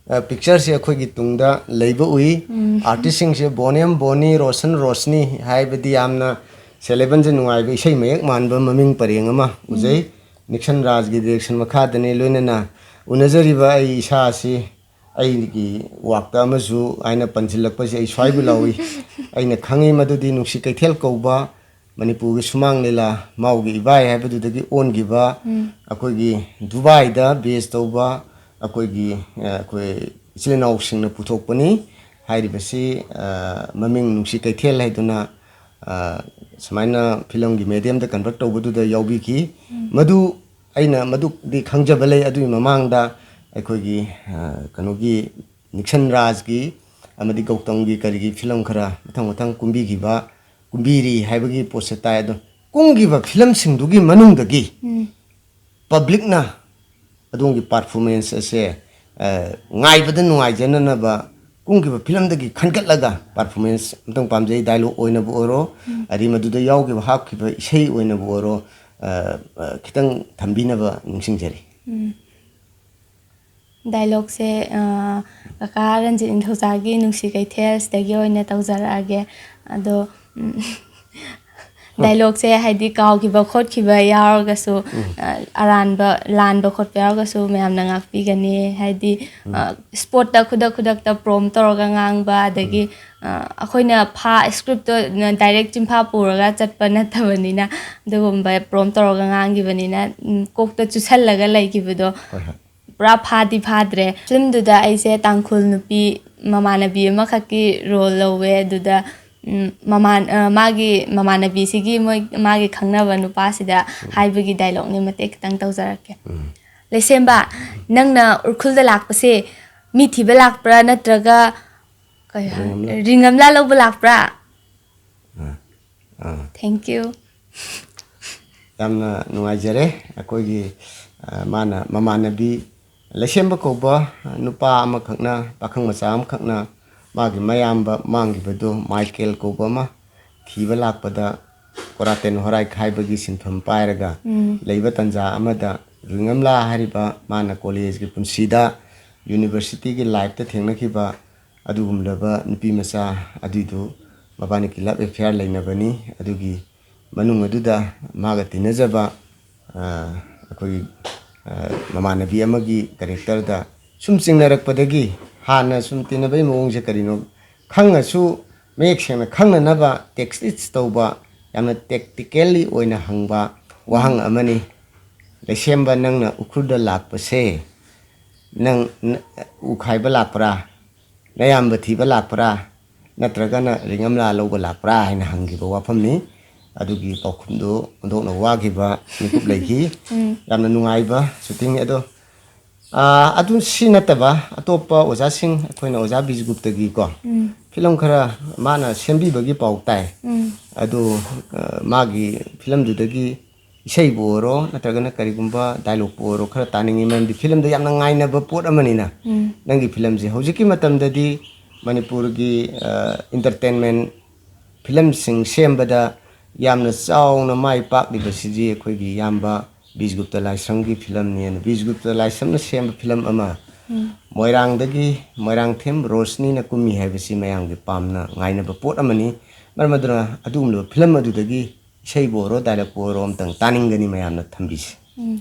ꯑ, ꯄꯤꯛꯆꯔꯁꯤ ꯑꯩꯈꯣꯏꯒꯤ ꯇꯨꯡꯗ ꯂꯩꯕ ꯎꯏ꯫ ꯑꯥꯔꯇꯤꯁꯁꯤꯡꯁꯦ ꯕꯣꯅꯦꯝ ꯕꯣꯅꯤ, ꯔꯣꯁꯟ ꯔꯣꯁꯅꯤ ꯍꯥꯏꯕꯗꯤ ꯌꯥꯝꯅ ꯁꯦꯂꯦꯕꯟꯁꯦ ꯅꯨꯡꯉꯥꯏꯕ ꯏꯁꯩ ꯃꯌꯦꯛ ꯃꯥꯟꯕ ꯃꯃꯤꯡ ꯄꯔꯦꯡ ꯑꯃ ꯎꯖꯩ꯫ ꯅꯤꯛꯁꯟ ꯔꯥꯖꯒꯤ ꯗꯤꯔꯦꯛꯁꯟ ꯃꯈꯥꯗꯅꯤ꯫ ꯂꯣꯏꯅꯅ ꯎꯅꯖꯔꯤꯕ ꯑꯩ ꯏꯁꯥ ꯑꯁꯤ ꯑꯩꯒꯤ ꯋꯥꯛꯇ ꯑꯃꯁꯨ ꯍꯥꯏꯅ ꯄꯟꯁꯤꯜꯂꯛꯄꯁꯤ ꯑꯩ ꯁ꯭ꯋꯥꯏꯕꯨ ꯂꯥꯎꯏ꯫ ꯑꯩꯅ ꯈꯪꯉꯤ ꯃꯗꯨꯗꯤ ꯅꯨꯡꯁꯤ ꯀꯩꯊꯦꯜ ꯀꯧꯕ ꯃꯅꯤꯄꯨꯔꯒꯤ ꯁꯨꯃꯥꯡ ꯂꯤꯂꯥ ꯃꯥꯎꯒꯤ ꯏꯕꯥꯏ ꯍꯥꯏꯕꯗꯨꯗꯒꯤ ꯑꯣꯟꯈꯤꯕ ꯑꯩꯈꯣꯏꯒꯤ ꯗꯨꯕꯥꯏꯗ ꯕꯦꯁ ꯇꯧꯕ ꯑꯩꯈꯣꯏꯒꯤ, ꯑ, ꯑꯩꯈꯣꯏ ꯏꯆꯤꯜ ꯏꯅꯥꯎꯁꯤꯡꯅ ꯄꯨꯊꯣꯛꯄꯅꯤ꯫ ꯍꯥꯏꯔꯤꯕꯁꯤ, ꯑ, ꯃꯃꯤꯡ ꯅꯨꯡꯁꯤ ꯀꯩꯊꯦꯜ ꯍꯥꯏꯗꯨꯅ, ꯑ, ꯁꯨꯃꯥꯏꯅ ꯐꯤꯂꯝꯒꯤ ꯃꯦꯗꯤꯌꯝꯗ ꯀꯟꯚꯔꯠ ꯇꯧꯕꯗꯨꯗ ꯌꯥꯎꯕꯤꯈꯤ꯫ ꯃꯗꯨ ꯑꯩꯅ ꯃꯗꯨꯗꯤ ꯈꯪꯖꯕ ꯂꯩ꯫ ꯑꯗꯨꯒꯤ ꯃꯃꯥꯡꯗ ꯑꯩꯈꯣꯏꯒꯤ, ꯑ, ꯀꯩꯅꯣꯒꯤ ꯅꯤꯛꯁꯟ ꯔꯥꯖꯀꯤ ꯑꯃꯗꯤ ꯒꯧꯇꯝꯒꯤ ꯀꯔꯤꯒꯤ ꯐꯤꯂꯝ ꯈꯔ ꯃꯊꯪ ꯃꯊꯪ ꯀꯨꯝꯕꯤꯈꯤꯕ, ꯀꯨꯝꯕꯤꯔꯤ ꯍꯥꯏꯕꯒꯤ ꯄꯣꯠꯁꯦ ꯇꯥꯏ꯫ ꯑꯗꯣ ꯀꯨꯝꯈꯤꯕ ꯐꯤꯂꯝꯁꯤꯡꯗꯨꯒꯤ ꯃꯅꯨꯡꯗꯒꯤ ꯄꯕ꯭ꯂꯤꯛꯅ ꯑꯗꯣꯝꯒꯤ ꯄꯔꯐꯣꯔꯃꯦꯟꯁ ꯑꯁꯦ, ꯑ, ꯉꯥꯏꯕꯗ ꯅꯨꯡꯉꯥꯏꯖꯅꯅꯕ ꯀꯨꯝꯈꯤꯕ ꯐꯤꯂꯝꯗꯒꯤ ꯈꯟꯒꯠꯂꯒ ꯄꯔꯐꯣꯔꯃꯦꯟꯁ ꯑꯝꯇꯪ ꯄꯥꯝꯖꯩ꯫ ꯗꯥꯏꯂꯣꯛ ꯑꯣꯏꯅꯕꯨ ꯑꯣꯏꯔꯣ, ꯑꯗꯩ ꯃꯗꯨꯗ ꯌꯥꯎꯈꯤꯕ, ꯍꯥꯞꯈꯤꯕ ꯏꯁꯩ ꯑꯣꯏꯅꯕꯨ ꯑꯣꯏꯔꯣ, ꯑ, ꯑ, ꯈꯤꯇꯪ ꯊꯝꯕꯤꯅꯕ ꯅꯤꯡꯁꯤꯡꯖꯔꯤ꯫ ꯎꯝ꯫ ꯗꯥꯏꯂꯣꯛꯁꯦ, ꯑ, ꯀꯀꯥ ꯔꯟꯖꯤꯠ ꯅꯤꯡꯊꯧꯖꯥꯒꯤ ꯅꯨꯡꯁꯤ ꯀꯩꯊꯦꯜꯁꯤꯗꯒꯤ ꯑꯣꯏꯅ ꯇꯧꯖꯔꯛꯑꯒꯦ꯫ ꯑꯗꯣ, ꯎꯝ, ꯗꯥꯏꯂꯣꯛꯁꯦ ꯍꯥꯏꯗꯤ ꯀꯥꯎꯈꯤꯕ ꯈꯣꯠꯈꯤꯕ ꯌꯥꯎꯔꯒꯁꯨ, ꯑ, ꯑꯔꯥꯟꯕ, ꯂꯥꯟꯕ ꯈꯣꯠꯄ ꯌꯥꯎꯔꯒꯁꯨ ꯃꯌꯥꯝꯅ ꯉꯥꯛꯄꯤꯒꯅꯤ꯫ ꯍꯥꯏꯗꯤ, ꯑ, ꯁ꯭ꯄꯣꯠꯇ ꯈꯨꯗꯛ ꯈꯨꯗꯛꯇ ꯄ꯭ꯔꯣꯝ ꯇꯧꯔꯒ ꯉꯥꯡꯕ, ꯑꯗꯒꯤ, ꯑ, ꯑꯩꯈꯣꯏꯅ ꯐꯥ-, ꯁ꯭ꯀ꯭ꯔꯤꯞꯇꯣ ꯗꯥꯏꯔꯦꯛ ꯆꯤꯟꯐꯥ ꯄꯨꯔꯒ ꯆꯠꯄ ꯅꯠꯇꯕꯅꯤꯅ, ꯑꯗꯨꯒꯨꯝꯕ ꯄ꯭ꯔꯣꯝ ꯇꯧꯔꯒ ꯉꯥꯡꯈꯤꯕꯅꯤꯅ, ꯎꯝ, ꯀꯣꯛꯇ ꯆꯨꯁꯜꯂꯒ ꯂꯩꯈꯤꯕꯗꯣ ꯍꯣꯏ, ꯍꯣꯏ꯫ ꯄꯨꯔꯥ ꯐꯥꯗꯤ ꯐꯥꯗ꯭ꯔꯦ꯫ ꯐꯤꯂꯝꯗꯨꯗ ꯑꯩꯁꯦ ꯇꯥꯡꯈꯨꯜ ꯅꯨꯄꯤ ꯃꯃꯥꯟꯅꯕꯤ ꯑꯃꯈꯛꯀꯤ ꯔꯣꯜ ꯂꯧꯋꯦ꯫ ꯑꯗꯨꯗ, ꯎꯝ, ꯃꯃꯥꯟ-, ꯑ, ꯃꯥꯒꯤ ꯃꯃꯥꯟꯅꯕꯤꯁꯤꯒꯤ ꯃꯣꯏ, ꯃꯥꯒꯤ ꯈꯪꯅꯕ ꯅꯨꯄꯥꯁꯤꯗ ꯍꯥꯏꯕꯒꯤ ꯗꯥꯏꯂꯣꯛꯅꯦ, ꯃꯇꯦꯛ ꯈꯤꯇꯪ ꯇꯧꯖꯔꯛꯀꯦ꯫ ꯎꯝ꯫ "ꯂꯩꯁꯦꯝꯕ, ꯅꯪꯅ ꯎꯔꯈꯨꯜꯗ ꯂꯥꯛꯄꯁꯦ ꯃꯤ ꯊꯤꯕ ꯂꯥꯛꯄ꯭ꯔꯥ ꯅꯠꯇ꯭ꯔꯒ ꯀꯩ ꯍꯥꯏ-, ꯔꯤꯡ ꯑꯃꯂꯥ꯫ ꯔꯤꯡ ꯑꯃꯂꯥ ꯂꯧꯕ ꯂꯥꯛꯄ꯭ꯔꯥ?" ꯑꯥ, ꯑꯥ꯫ Thank you꯫ ꯌꯥꯝꯅ ꯅꯨꯡꯉꯥꯏꯖꯔꯦ꯫ ꯑꯩꯈꯣꯏꯒꯤ, ꯑ, ꯃꯥꯅ ꯃꯃꯥꯟꯅꯕꯤ ꯂꯩꯁꯦꯝꯕ ꯀꯧꯕ ꯅꯨꯄꯥ ꯑꯃꯈꯛꯅ, ꯄꯥꯈꯪ ꯃꯆꯥ ꯑꯃꯈꯛꯅ ꯃꯥꯒꯤ ꯃꯌꯥꯝꯕ ꯃꯥꯡꯈꯤꯕꯗꯨ ꯃꯥꯏꯀꯦꯜ ꯀꯧꯕ ꯑꯃ ꯊꯤꯕ ꯂꯥꯛꯄꯗ ꯀꯣꯔꯥꯇꯦꯟ ꯍꯣꯔꯥꯏ ꯈꯥꯏꯕꯒꯤ ꯁꯤꯟꯐꯝ ꯄꯥꯏꯔꯒ ꯎꯝ꯫ ꯂꯩꯕ ꯇꯟꯖꯥ ꯑꯃꯗ ꯔꯤꯡ ꯑꯃꯂꯥ ꯍꯥꯏꯔꯤꯕ ꯃꯥꯅ ꯀꯣꯂꯦꯖꯀꯤ ꯄꯨꯟꯁꯤꯗ, ꯌꯨꯅꯤꯚꯔꯁꯤꯇꯤꯒꯤ ꯂꯥꯏꯐꯇ ꯊꯦꯡꯅꯈꯤꯕ ꯑꯗꯨꯒꯨꯝꯂꯕ ꯅꯨꯄꯤ ꯃꯆꯥ ꯑꯗꯨꯏꯗꯨ ꯃꯕꯥꯅꯤꯒꯤ ꯂꯞ ꯑꯦꯐꯤꯌꯥꯔ ꯂꯩꯅꯕꯅꯤ꯫ ꯑꯗꯨꯒꯤ ꯃꯅꯨꯡ ꯑꯗꯨꯗ ꯃꯥꯒ ꯇꯤꯟꯅꯖꯕ, ꯑ, ꯑꯩꯈꯣꯏꯒꯤ, ꯑ, ꯃꯃꯥꯟꯅꯕꯤ ꯑꯃꯒꯤ ꯀꯦꯔꯦꯛꯇꯔꯗ ꯁꯨꯝ ꯆꯤꯡꯅꯔꯛꯄꯗꯒꯤ ꯍꯥꯟꯅ ꯁꯨꯝ ꯇꯤꯟꯅꯕꯒꯤ ꯃꯑꯣꯡꯁꯦ ꯀꯔꯤꯅꯣ ꯈꯪꯉꯁꯨ ꯃꯌꯦꯛ ꯁꯦꯡꯅ ꯈꯪꯅꯅꯕ ꯇꯦꯛꯁ ꯇꯧꯕ ꯌꯥꯝꯅ ꯇꯦꯛꯇꯤꯀꯦꯜꯂꯤ ꯑꯣꯏꯅ ꯍꯪꯕ ꯋꯥꯍꯪ ꯑꯃꯅꯤ꯫ "ꯂꯩꯁꯦꯝꯕ, ꯅꯪꯅ ꯎꯈ꯭ꯔꯨꯜꯗ ꯂꯥꯛꯄꯁꯦ ꯅꯪ ꯅ-, ꯎ ꯈꯥꯏꯕ ꯂꯥꯛꯄ꯭ꯔꯥ? ꯅꯌꯥꯝꯕ ꯊꯤꯕ ꯂꯥꯛꯄ꯭ꯔꯥ? ꯅꯠꯇ꯭ꯔꯒꯅ ꯔꯤꯡ ꯑꯃꯂꯥ ꯂꯧꯕ ꯂꯥꯛꯄ꯭ꯔꯥ?" ꯍꯥꯏꯅ ꯍꯪꯈꯤꯕ ꯋꯥꯐꯝꯅꯤ꯫ ꯑꯗꯨꯒꯤ ꯄꯥꯎꯈꯨꯝꯗꯨ ꯑꯣꯟꯊꯣꯛꯅ ꯋꯥꯈꯤꯕ ꯃꯤꯀꯨꯞ ꯂꯩꯈꯤ꯫ ꯎꯝ꯫ ꯌꯥꯝꯅ ꯅꯨꯡꯉꯥꯏꯕ ꯁꯨꯇꯤꯡꯅꯤ꯫ ꯑꯗꯣ, ꯑꯥ, ꯑꯗꯨ ꯁꯤ ꯅꯠꯇꯕ ꯑꯇꯣꯞꯄ ꯑꯣꯖꯥꯁꯤꯡ, ꯑꯩꯈꯣꯏꯅ ꯑꯣꯖꯥ ꯕꯤꯖꯨꯒꯨꯞꯇꯒꯤꯀꯣ ꯎꯝ꯫ ꯐꯤꯂꯝ ꯈꯔ ꯃꯥꯅ ꯁꯦꯝꯕꯤꯕꯒꯤ ꯄꯥꯎ ꯇꯥꯏ꯫ ꯎꯝ꯫ ꯑꯗꯨ, ꯑ, ꯃꯥꯒꯤ ꯐꯤꯂꯝꯗꯨꯗꯒꯤ ꯏꯁꯩꯕꯨ ꯑꯣꯏꯔꯣ, ꯅꯠꯇ꯭ꯔꯒꯅ ꯀꯔꯤꯒꯨꯝꯕ ꯗꯥꯏꯂꯣꯛꯄꯨ ꯑꯣꯏꯔꯣ, ꯈꯔ ꯇꯥꯅꯤꯡꯉꯤ꯫ ꯃꯔꯝꯗꯤ ꯐꯤꯂꯝꯗ ꯌꯥꯝꯅ ꯉꯥꯏꯅꯕ ꯄꯣꯠ ꯑꯃꯅꯤꯅ꯫ ꯎꯝ꯫ ꯅꯪꯒꯤ ꯐꯤꯂꯝꯁꯦ ꯍꯧꯖꯤꯛꯀꯤ ꯃꯇꯝꯗꯗꯤ ꯃꯅꯤꯄꯨꯔꯒꯤ, ꯑ, entertainment ꯐꯤꯂꯝꯁꯤꯡ ꯁꯦꯝꯕꯗ ꯌꯥꯝꯅ ꯆꯥꯎꯅ ꯃꯥꯏ ꯄꯥꯛꯂꯤꯕꯁꯤꯗꯤ ꯑꯩꯈꯣꯏꯒꯤ ꯏꯌꯥꯝꯕ ꯕꯤꯖꯒꯨꯞꯇ ꯂꯥꯏꯁ꯭ꯔꯝꯒꯤ ꯐꯤꯂꯝꯅꯦꯅ, ꯕꯤꯖꯒꯨꯞꯇ ꯂꯥꯏꯁ꯭ꯔꯝꯅ ꯁꯦꯝꯕ ꯐꯤꯂꯝ ꯑꯃ, ꯎꯝ꯫ ꯃꯣꯏꯔꯥꯡꯗꯒꯤ, ꯃꯣꯏꯔꯥꯡꯊꯦꯝ ꯔꯣꯁꯅꯤꯅ ꯀꯨꯝꯃꯤ ꯍꯥꯏꯕꯁꯤ ꯃꯌꯥꯝꯒꯤ ꯄꯥꯝꯅ ꯉꯥꯏꯅꯕ ꯄꯣꯠ ꯑꯃꯅꯤ꯫ ꯃꯔꯝ ꯑꯗꯨꯅ ꯑꯗꯨꯒꯨꯝꯂꯕ ꯐꯤꯂꯝ ꯑꯗꯨꯗꯒꯤ ꯏꯁꯩꯕꯨ ꯑꯣꯏꯔꯣ, ꯗꯥꯏꯂꯣꯛꯄꯨ ꯑꯣꯏꯔꯣ, ꯑꯝꯇꯪ ꯇꯥꯅꯤꯡꯒꯅꯤ ꯃꯌꯥꯝꯅ ꯊꯝꯕꯤꯁꯤ꯫ ꯎꯝ꯫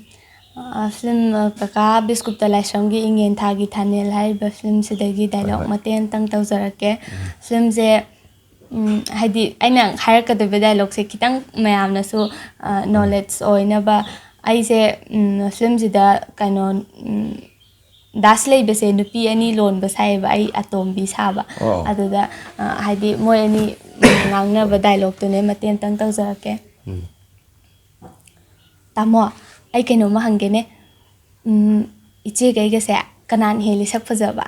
ꯑ, ꯐꯤꯂꯝ, ꯑ, ꯀꯀꯥ ꯕꯤꯁꯀꯨꯞꯇ ꯂꯥꯏꯁ꯭ꯔꯝꯒꯤ ꯏꯪꯉꯦꯟ ꯊꯥꯒꯤ ꯊꯥꯅꯦꯜ ꯍꯥꯏꯔꯤꯕ ꯐꯤꯂꯝꯁꯤꯗꯒꯤ ꯗꯥꯏꯂꯣꯛ ꯍꯣꯏ, ꯍꯣꯏ꯫ ꯃꯇꯦꯛ ꯑꯃꯇꯪ ꯇꯧꯖꯔꯛꯀꯦ꯫ ꯎꯝ꯫ ꯐꯤꯂꯝꯁꯦ, ꯎꯝ, ꯍꯥꯏꯗꯤ ꯑꯩꯅ ꯍꯥꯏꯔꯛꯀꯗꯧꯔꯤꯕ ꯗꯥꯏꯂꯣꯛꯁꯦ ꯈꯤꯇꯪ ꯃꯌꯥꯝꯅꯁꯨ, ꯑ, ꯎꯝ꯫ Knowledge ꯑꯣꯏꯅꯕ, ꯑꯩꯁꯦ, ꯎꯝ, ꯐꯤꯂꯝꯁꯤꯗ ꯀꯩꯅꯣ, ꯎꯝ, ꯗꯥꯁ ꯂꯩꯕꯁꯦ ꯅꯨꯄꯤ ꯑꯅꯤ ꯂꯣꯟꯕ ꯁꯥꯏꯌꯦꯕ, ꯑꯩ ꯑꯇꯣꯝꯕꯤ ꯁꯥꯕ꯫ ꯑꯣ꯫ ꯑꯗꯨꯗ, ꯑ, ꯍꯥꯏꯗꯤ ꯃꯣꯏ ꯑꯅꯤ, ꯎꯝ, ꯉꯥꯡꯅꯕ ꯗꯥꯏꯂꯣꯛꯇꯨꯅꯦ ꯃꯇꯦꯛ ꯑꯃꯇꯪ ꯇꯧꯖꯔꯛꯀꯦ꯫ ꯎꯝ꯫ ꯇꯥꯃꯣ, ꯑꯩ ꯀꯩꯅꯣꯝꯃ ꯍꯪꯒꯦꯅꯦ꯫ ꯎꯝ, ꯏꯆꯦꯒꯩꯒꯁꯦ ꯀꯅꯥꯅ ꯍꯦꯜꯂꯤ ꯁꯛ ꯐꯖꯕ?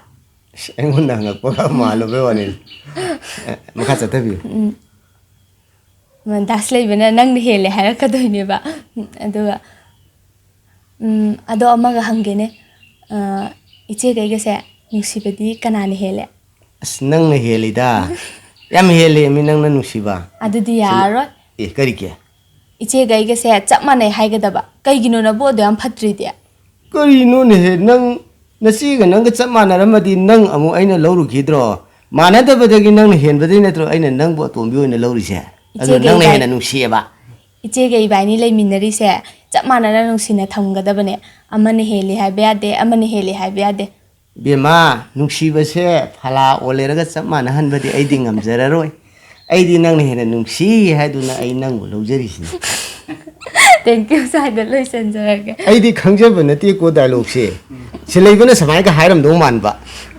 ꯑꯁ, ꯑꯩꯉꯣꯟꯗ ꯍꯪꯉꯛꯄꯒ ꯃꯥꯜꯂꯨꯕꯩ ꯋꯥꯅꯤ꯫ ꯑꯦ, ꯃꯈꯥ ꯆꯠꯊꯕꯤꯌꯨ꯫ ꯎꯝ꯫ ꯗꯥꯁ ꯂꯩꯕꯅ ꯅꯪꯅ ꯍꯦꯜꯂꯦ ꯍꯥꯏꯔꯛꯀꯗꯣꯏꯅꯦꯕ꯫ ꯎꯝ, ꯑꯗꯨꯒ, ꯎꯝ, ꯑꯗꯣ ꯑꯃꯒ ꯍꯪꯒꯦꯅꯦ꯫ ꯑ, ꯏꯆꯦꯒꯩꯒꯁꯦ ꯅꯨꯡꯁꯤꯕꯗꯤ ꯀꯅꯥꯅ ꯍꯦꯜꯂꯦ? ꯑꯁ, ꯅꯪꯅ ꯍꯦꯜꯂꯤꯗ꯫ ꯌꯥꯝ ꯍꯦꯜꯂꯦ ꯃꯤ ꯅꯪꯅ ꯅꯨꯡꯁꯤꯕ꯫ ꯑꯗꯨꯗꯤ ꯁꯤ-, ꯌꯥꯔꯔꯣꯏ꯫ ꯑꯦ, ꯀꯔꯤꯒꯤ? ꯏꯆꯦꯒꯩꯒꯁꯦ ꯆꯞ ꯃꯥꯟꯅꯩ ꯍꯥꯏꯒꯗꯕ꯫ ꯀꯩꯒꯤꯅꯣ ꯅꯕꯨ ꯑꯗꯨ ꯌꯥꯝ ꯐꯠꯇ꯭ꯔꯤꯗꯤ? ꯀꯔꯤꯅꯣꯅꯦꯍꯦ, ꯅꯪ ꯅꯆꯦꯒ ꯅꯪꯒ ꯆꯞ ꯃꯥꯟꯅꯔꯝꯃꯗꯤ ꯅꯪ ꯑꯃꯨꯛ ꯑꯩꯅ ꯂꯧꯔꯨꯈꯤꯗ꯭ꯔꯣ? ꯃꯥꯟꯅꯗꯕꯗꯒꯤ ꯅꯪꯅ ꯍꯦꯟꯕꯗꯒꯤ ꯅꯠꯇ꯭ꯔꯣ ꯑꯩꯅ ꯅꯪꯕꯨ ꯑꯇꯣꯝꯕꯤ ꯑꯣꯏꯅ ꯂꯧꯔꯤꯁꯦ? ꯑꯗꯨ ꯏꯆꯦꯒ ꯅꯪꯅ ꯏꯕꯥꯏ-, ꯍꯦꯟꯅ ꯅꯨꯡꯁꯤꯌꯦꯕ꯫ ꯏꯆꯦꯒ ꯏꯕꯥꯏꯅꯤ ꯂꯩꯃꯤꯟꯅꯔꯤꯁꯦ ꯆꯞ ꯃꯥꯟꯅꯅ ꯅꯨꯡꯁꯤꯅ ꯊꯝꯒꯗꯕꯅꯦ꯫ ꯑꯃꯅ ꯍꯦꯜꯂꯤ ꯍꯥꯏꯕ ꯌꯥꯗꯦ, ꯑꯃꯅ ꯍꯦꯜꯂꯤ ꯍꯥꯏꯕ ꯌꯥꯗꯦ꯫ ꯕꯦꯝꯃ, ꯅꯨꯡꯁꯤꯕꯁꯦ ꯐꯂꯥ ꯑꯣꯜꯂꯦꯔꯒ ꯆꯞ ꯃꯥꯟꯅꯍꯟꯕꯗꯤ ꯑꯩꯗꯤ ꯉꯝꯖꯔꯔꯣꯏ꯫ ꯑꯩꯗꯤ ꯅꯪꯅ ꯍꯦꯟꯅ ꯅꯨꯡꯁꯤ ꯍꯥꯏꯗꯨꯅ ꯑꯩ ꯅꯪꯕꯨ ꯂꯧꯖꯔꯤꯁꯤꯅꯤ꯫ Thank you, ꯁ꯭ꯋꯥꯏꯗ ꯂꯣꯏꯁꯤꯟꯖꯔꯒꯦ꯫ ꯑꯩꯗꯤ ꯈꯪꯖꯕ ꯅꯠꯇꯦꯀꯣ ꯗꯥꯏꯂꯣꯛꯁꯦ꯫ ꯁꯤꯂꯩꯕꯅ ꯁꯨꯃꯥꯏꯅꯒ ꯍꯥꯏꯔꯝꯗꯧ ꯃꯥꯟꯕ꯫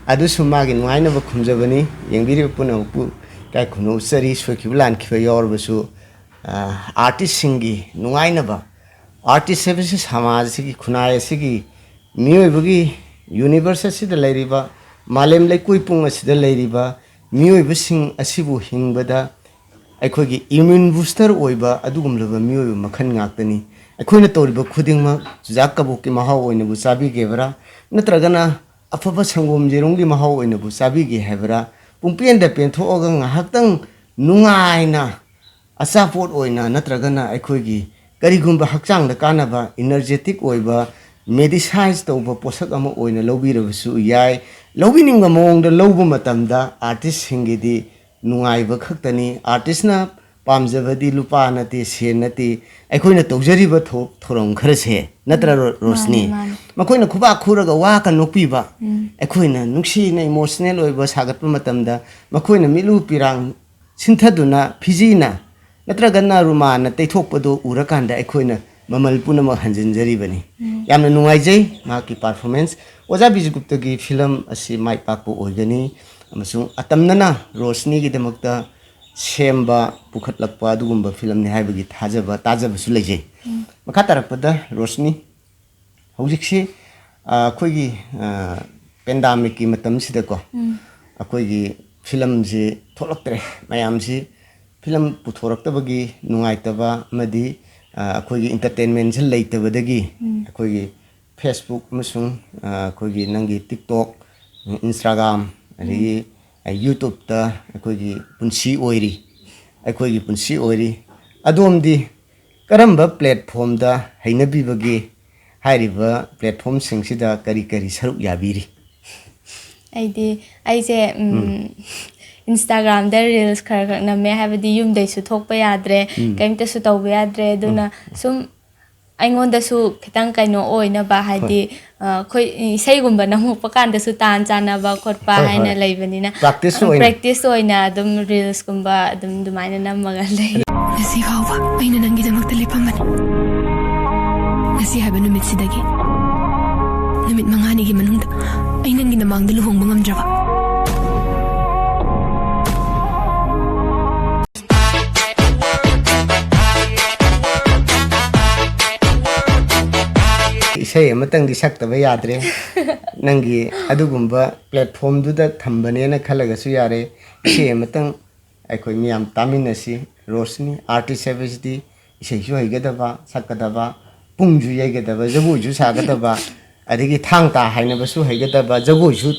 ꯑꯗꯨꯁꯨ ꯃꯥꯒꯤ ꯅꯨꯡꯉꯥꯏꯅꯕ ꯈꯨꯝꯖꯕꯅꯤ꯫ ꯌꯦꯡꯕꯤꯔꯤꯕ ꯄꯨꯝꯅꯃꯛꯄꯨ ꯏꯀꯥꯏ ꯈꯨꯝꯅꯧꯖꯔꯤ꯫ ꯁꯣꯏꯈꯤꯕ ꯂꯥꯟꯈꯤꯕ ꯌꯥꯎꯔꯕꯁꯨ, ꯑ, ꯑꯥꯔꯇꯤꯁꯁꯤꯡꯒꯤ ꯅꯨꯡꯉꯥꯏꯅꯕ, ꯑꯥꯔꯇꯤꯁ ꯍꯥꯏꯕꯁꯤ ꯁꯃꯥꯖ ꯑꯁꯤꯒꯤ, ꯈꯨꯟꯅꯥꯏ ꯑꯁꯤꯒꯤ, ꯃꯤꯑꯣꯏꯕꯒꯤ, ꯌꯨꯅꯤꯚꯔꯁ ꯑꯁꯤꯗ ꯂꯩꯔꯤꯕ, ꯃꯥꯂꯦꯝ ꯂꯩꯀꯣꯏ ꯄꯨꯡ ꯑꯁꯤꯗ ꯂꯩꯔꯤꯕ ꯃꯤꯑꯣꯏꯕꯁꯤꯡ ꯑꯁꯤꯕꯨ ꯍꯤꯡꯕꯗ ꯑꯩꯈꯣꯏꯒꯤ ꯏꯃ꯭ꯌꯨꯟ ꯕꯨꯁꯇꯔ ꯑꯣꯏꯕ ꯑꯗꯨꯒꯨꯝꯂꯕ ꯃꯤꯑꯣꯏꯕ ꯃꯈꯜ ꯉꯥꯛꯇꯅꯤ꯫ ꯑꯩꯈꯣꯏꯅ ꯇꯧꯔꯤꯕ ꯈꯨꯗꯤꯡꯃꯛ ꯆꯨꯖꯥꯛ ꯀꯕꯣꯛꯀꯤ ꯃꯍꯥꯎ ꯑꯣꯏꯅꯕꯨ ꯆꯥꯕꯤꯒꯦꯕ꯭ꯔꯥ, ꯅꯠꯇ꯭ꯔꯒꯅ ꯑꯐꯕ ꯁꯪꯒꯣꯝ ꯌꯦꯔꯨꯝꯒꯤ ꯃꯍꯥꯎ ꯑꯣꯏꯅꯕꯨ ꯆꯥꯕꯤꯒꯦ ꯍꯥꯏꯕ꯭ꯔꯥ, ꯄꯨꯡꯄꯦꯟꯗ ꯄꯦꯟꯊꯣꯛꯑꯒ ꯉꯥꯏꯍꯥꯛꯇꯪ ꯅꯨꯡꯉꯥꯏꯅ ꯑꯆꯥꯄꯣꯠ ꯑꯣꯏꯅ ꯅꯠꯇ꯭ꯔꯒꯅ ꯑꯩꯈꯣꯏꯒꯤ ꯀꯔꯤꯒꯨꯝꯕ ꯍꯛꯆꯥꯡꯗ ꯀꯥꯟꯅꯕ, ꯏꯅꯔꯖꯦꯇꯤꯛ ꯑꯣꯏꯕ, ꯃꯦꯗꯤꯁꯥꯏꯖ ꯇꯧꯕ ꯄꯣꯠꯁꯛ ꯑꯃ ꯑꯣꯏꯅ ꯂꯧꯕꯤꯔꯕꯁꯨ ꯌꯥꯏ꯫ ꯂꯧꯕꯤꯅꯤꯡꯕ ꯃꯑꯣꯡꯗ ꯂꯧꯕ ꯃꯇꯝꯗ ꯑꯥꯔꯇꯤꯁꯁꯤꯡꯒꯤꯗꯤ ꯅꯨꯡꯉꯥꯏꯕ ꯈꯛꯇꯅꯤ꯫ ꯑꯥꯔꯇꯤꯁꯅ ꯄꯥꯝꯖꯕꯗꯤ ꯂꯨꯄꯥ ꯅꯠꯇꯦ, ꯁꯦꯟ ꯅꯠꯇꯦ, ꯑꯩꯈꯣꯏꯅ ꯇꯧꯖꯔꯤꯕ ꯊꯧ-, ꯊꯧꯔꯝ ꯈꯔꯁꯦ ꯅꯠꯇ꯭ꯔ, ꯔꯣ-, ꯔꯣꯁꯅꯤ? ꯃꯥꯅꯤ, ꯃꯥꯅꯤ꯫ ꯃꯈꯣꯏꯅ ꯈꯨꯕꯥꯛ ꯈꯨꯔꯒ ꯋꯥꯒ ꯅꯣꯛꯄꯤꯕ, ꯎꯝ꯫ ꯑꯩꯈꯣꯏꯅ ꯅꯨꯡꯁꯤꯅ ꯏꯃꯣꯁꯅꯦꯜ ꯑꯣꯏꯕ ꯁꯥꯒꯠꯄ ꯃꯇꯝꯗ ꯃꯈꯣꯏꯅ ꯃꯤꯠꯂꯨ ꯄꯤꯔꯥꯡ ꯁꯤꯟꯊꯗꯨꯅ ꯐꯤꯖꯤꯅ ꯅꯠꯇ꯭ꯔꯒꯅ ꯔꯨꯃꯥꯟꯅ ꯇꯩꯊꯣꯛꯄꯗꯨ ꯎꯔꯀꯥꯟꯗ ꯑꯩꯈꯣꯏꯅ ꯃꯃꯜ ꯄꯨꯝꯅꯃꯛ ꯍꯟꯖꯤꯟꯖꯔꯤꯕꯅꯤ꯫ ꯎꯝ꯫ ꯌꯥꯝꯅ ꯅꯨꯡꯉꯥꯏꯖꯩ ꯃꯍꯥꯛꯀꯤ ꯄꯥꯔꯐꯣꯔꯃꯦꯟꯁ꯫ ꯑꯣꯖꯥ ꯕꯤꯖꯨꯒꯨꯞꯇꯒꯤ ꯐꯤꯂꯝ ꯑꯁꯤ ꯃꯥꯏ ꯄꯥꯛꯄ ꯑꯣꯏꯒꯅꯤ ꯑꯃꯁꯨꯡ ꯑꯇꯝꯅꯅ ꯔꯣꯁꯅꯤꯒꯤꯗꯃꯛꯇ ꯁꯦꯝꯕ, ꯄꯨꯈꯠꯂꯛꯄ ꯑꯗꯨꯒꯨꯝꯕ ꯐꯤꯂꯝꯅꯤ ꯍꯥꯏꯕꯒꯤ ꯊꯥꯖꯕ, ꯇꯥꯖꯕꯁꯨ ꯂꯩꯖꯩ꯫ ꯎꯝ꯫ ꯃꯈꯥ ꯇꯥꯔꯛꯄꯗ ꯔꯣꯁꯅꯤ, ꯍꯧꯖꯤꯛꯁꯤ, ꯑ, ꯑꯩꯈꯣꯏꯒꯤ, ꯑ, ꯄꯦꯟꯗꯥꯃꯤꯛꯀꯤ ꯃꯇꯝꯁꯤꯗꯀꯣ, ꯎꯝ꯫ ꯑꯩꯈꯣꯏꯒꯤ ꯐꯤꯂꯝꯁꯤ ꯊꯣꯛꯂꯛꯇ꯭ꯔꯦ꯫ ꯃꯌꯥꯝꯁꯤ ꯐꯤꯂꯝ ꯄꯨꯊꯣꯔꯛꯇꯕꯒꯤ ꯅꯨꯡꯉꯥꯏꯇꯕ ꯑꯃꯗꯤ, ꯑ, ꯑꯩꯈꯣꯏꯒꯤ ꯏꯟꯇꯔꯇꯦꯟꯃꯦꯟꯁꯤ ꯂꯩꯇꯕꯗꯒꯤ ꯎꯝ꯫ ꯑꯩꯈꯣꯏꯒꯤ Facebook ꯑꯃꯁꯨꯡ, ꯑ, ꯑꯩꯈꯣꯏꯒꯤ ꯅꯪꯒꯤ TikTok, Instagram, ꯑꯗꯒꯤ, ꯎꯝ꯫ ꯑ, YouTube-ꯇ ꯑꯩꯈꯣꯏꯒꯤ ꯄꯨꯟꯁꯤ ꯑꯣꯏꯔꯤ, ꯑꯩꯈꯣꯏꯒꯤ ꯄꯨꯟꯁꯤ ꯑꯣꯏꯔꯤ꯫ ꯑꯗꯣꯝꯗꯤ ꯀꯔꯝꯕ platform-ꯗ ꯍꯩꯅꯕꯤꯕꯒꯦ? ꯍꯥꯏꯔꯤꯕ platform-ꯁꯤꯡꯁꯤꯗ ꯀꯔꯤ ꯀꯔꯤ ꯁꯔꯨꯛ ꯌꯥꯕꯤꯔꯤ? ꯑꯩꯗꯤ, ꯑꯩꯁꯦ, ꯎꯝ, ꯎꯝ꯫ Instagram-ꯗ reels ꯈꯔ ꯈꯔ ꯅꯝꯃꯦ, ꯍꯥꯏꯕꯗꯤ ꯌꯨꯝꯗꯩꯁꯨ ꯊꯣꯛꯄ ꯌꯥꯗ꯭ꯔꯦ, ꯎꯝ꯫ ꯀꯔꯤꯝꯇꯁꯨ ꯇꯧꯕ ꯌꯥꯗ꯭ꯔꯦ, ꯑꯗꯨꯅ ꯎꯝ꯫ ꯁꯨꯝ ꯑꯩꯉꯣꯟꯗꯁꯨ ꯈꯤꯇꯪ ꯀꯩꯅꯣ ꯑꯣꯏꯅꯕ, ꯍꯣꯏ꯫ ꯍꯥꯏꯗꯤ, ꯑ, ꯑꯩꯈꯣꯏ ꯏꯁꯩꯒꯨꯝꯕ ꯅꯝꯃꯛꯄ ꯀꯥꯟꯗꯁꯨ ꯇꯥꯟ ꯆꯥꯟꯅꯕ ꯈꯣꯠꯄ ꯍꯣꯏ, ꯍꯥꯏꯅ ꯍꯣꯏ꯫ ꯂꯩꯕꯅꯤꯅ, Practice ꯑ, ꯑꯣꯏꯅ꯫ Practice ꯑꯣꯏꯅ ꯑꯗꯨꯝ reels-ꯀꯨꯝꯕ ꯑꯗꯨꯝ ꯑꯗꯨꯃꯥꯏꯅ ꯅꯝꯃꯒ ꯂꯩ꯫ ꯉꯁꯤ ꯐꯥꯎꯕ ꯑꯩꯅ ꯅꯪꯒꯤꯗꯃꯛꯇ ꯂꯦꯞꯄꯝꯕꯅꯤ꯫ ꯉꯁꯤ ꯍꯥꯏꯕ ꯅꯨꯃꯤꯠꯁꯤꯗꯒꯤ ꯅꯨꯃꯤꯠ ꯃꯉꯥꯅꯤꯒꯤ ꯃꯅꯨꯡꯗ ꯑꯩ ꯅꯪꯒꯤ ꯅꯃꯥꯡꯗ ꯂꯨꯍꯣꯡꯕ ꯉꯝꯗ꯭ꯔꯕ꯫ ꯏꯁꯩ ꯑꯃꯇꯪꯗꯤ ꯁꯛꯇꯕ ꯌꯥꯗ꯭ꯔꯦ꯫ ꯅꯪꯒꯤ ꯑꯗꯨꯒꯨꯝꯕ platform-ꯗꯨꯗ ꯊꯝꯕꯅꯦꯅ ꯈꯜꯂꯒꯁꯨ ꯌꯥꯔꯦ꯫ ꯏꯁꯩ ꯑꯃꯇꯪ ꯑꯩꯈꯣꯏ ꯃꯤꯌꯥꯝ ꯇꯥꯃꯤꯟꯅꯁꯤ꯫ ꯔꯣꯁꯅꯤ, ꯑꯥꯔꯇꯤꯁ ꯍꯥꯏꯕꯁꯤꯗꯤ ꯏꯁꯩꯁꯨ ꯍꯩꯒꯗꯕ, ꯁꯛꯀꯗꯕ, ꯄꯨꯡꯁꯨ ꯌꯩꯒꯗꯕ, ꯖꯒꯣꯏꯁꯨ ꯁꯥꯒꯗꯕ, ꯑꯗꯒꯤ ꯊꯥꯡ ꯇꯥ ꯍꯥꯏꯅꯕꯁꯨ ꯍꯩꯒꯗꯕ, ꯖꯒꯣꯏꯁꯨ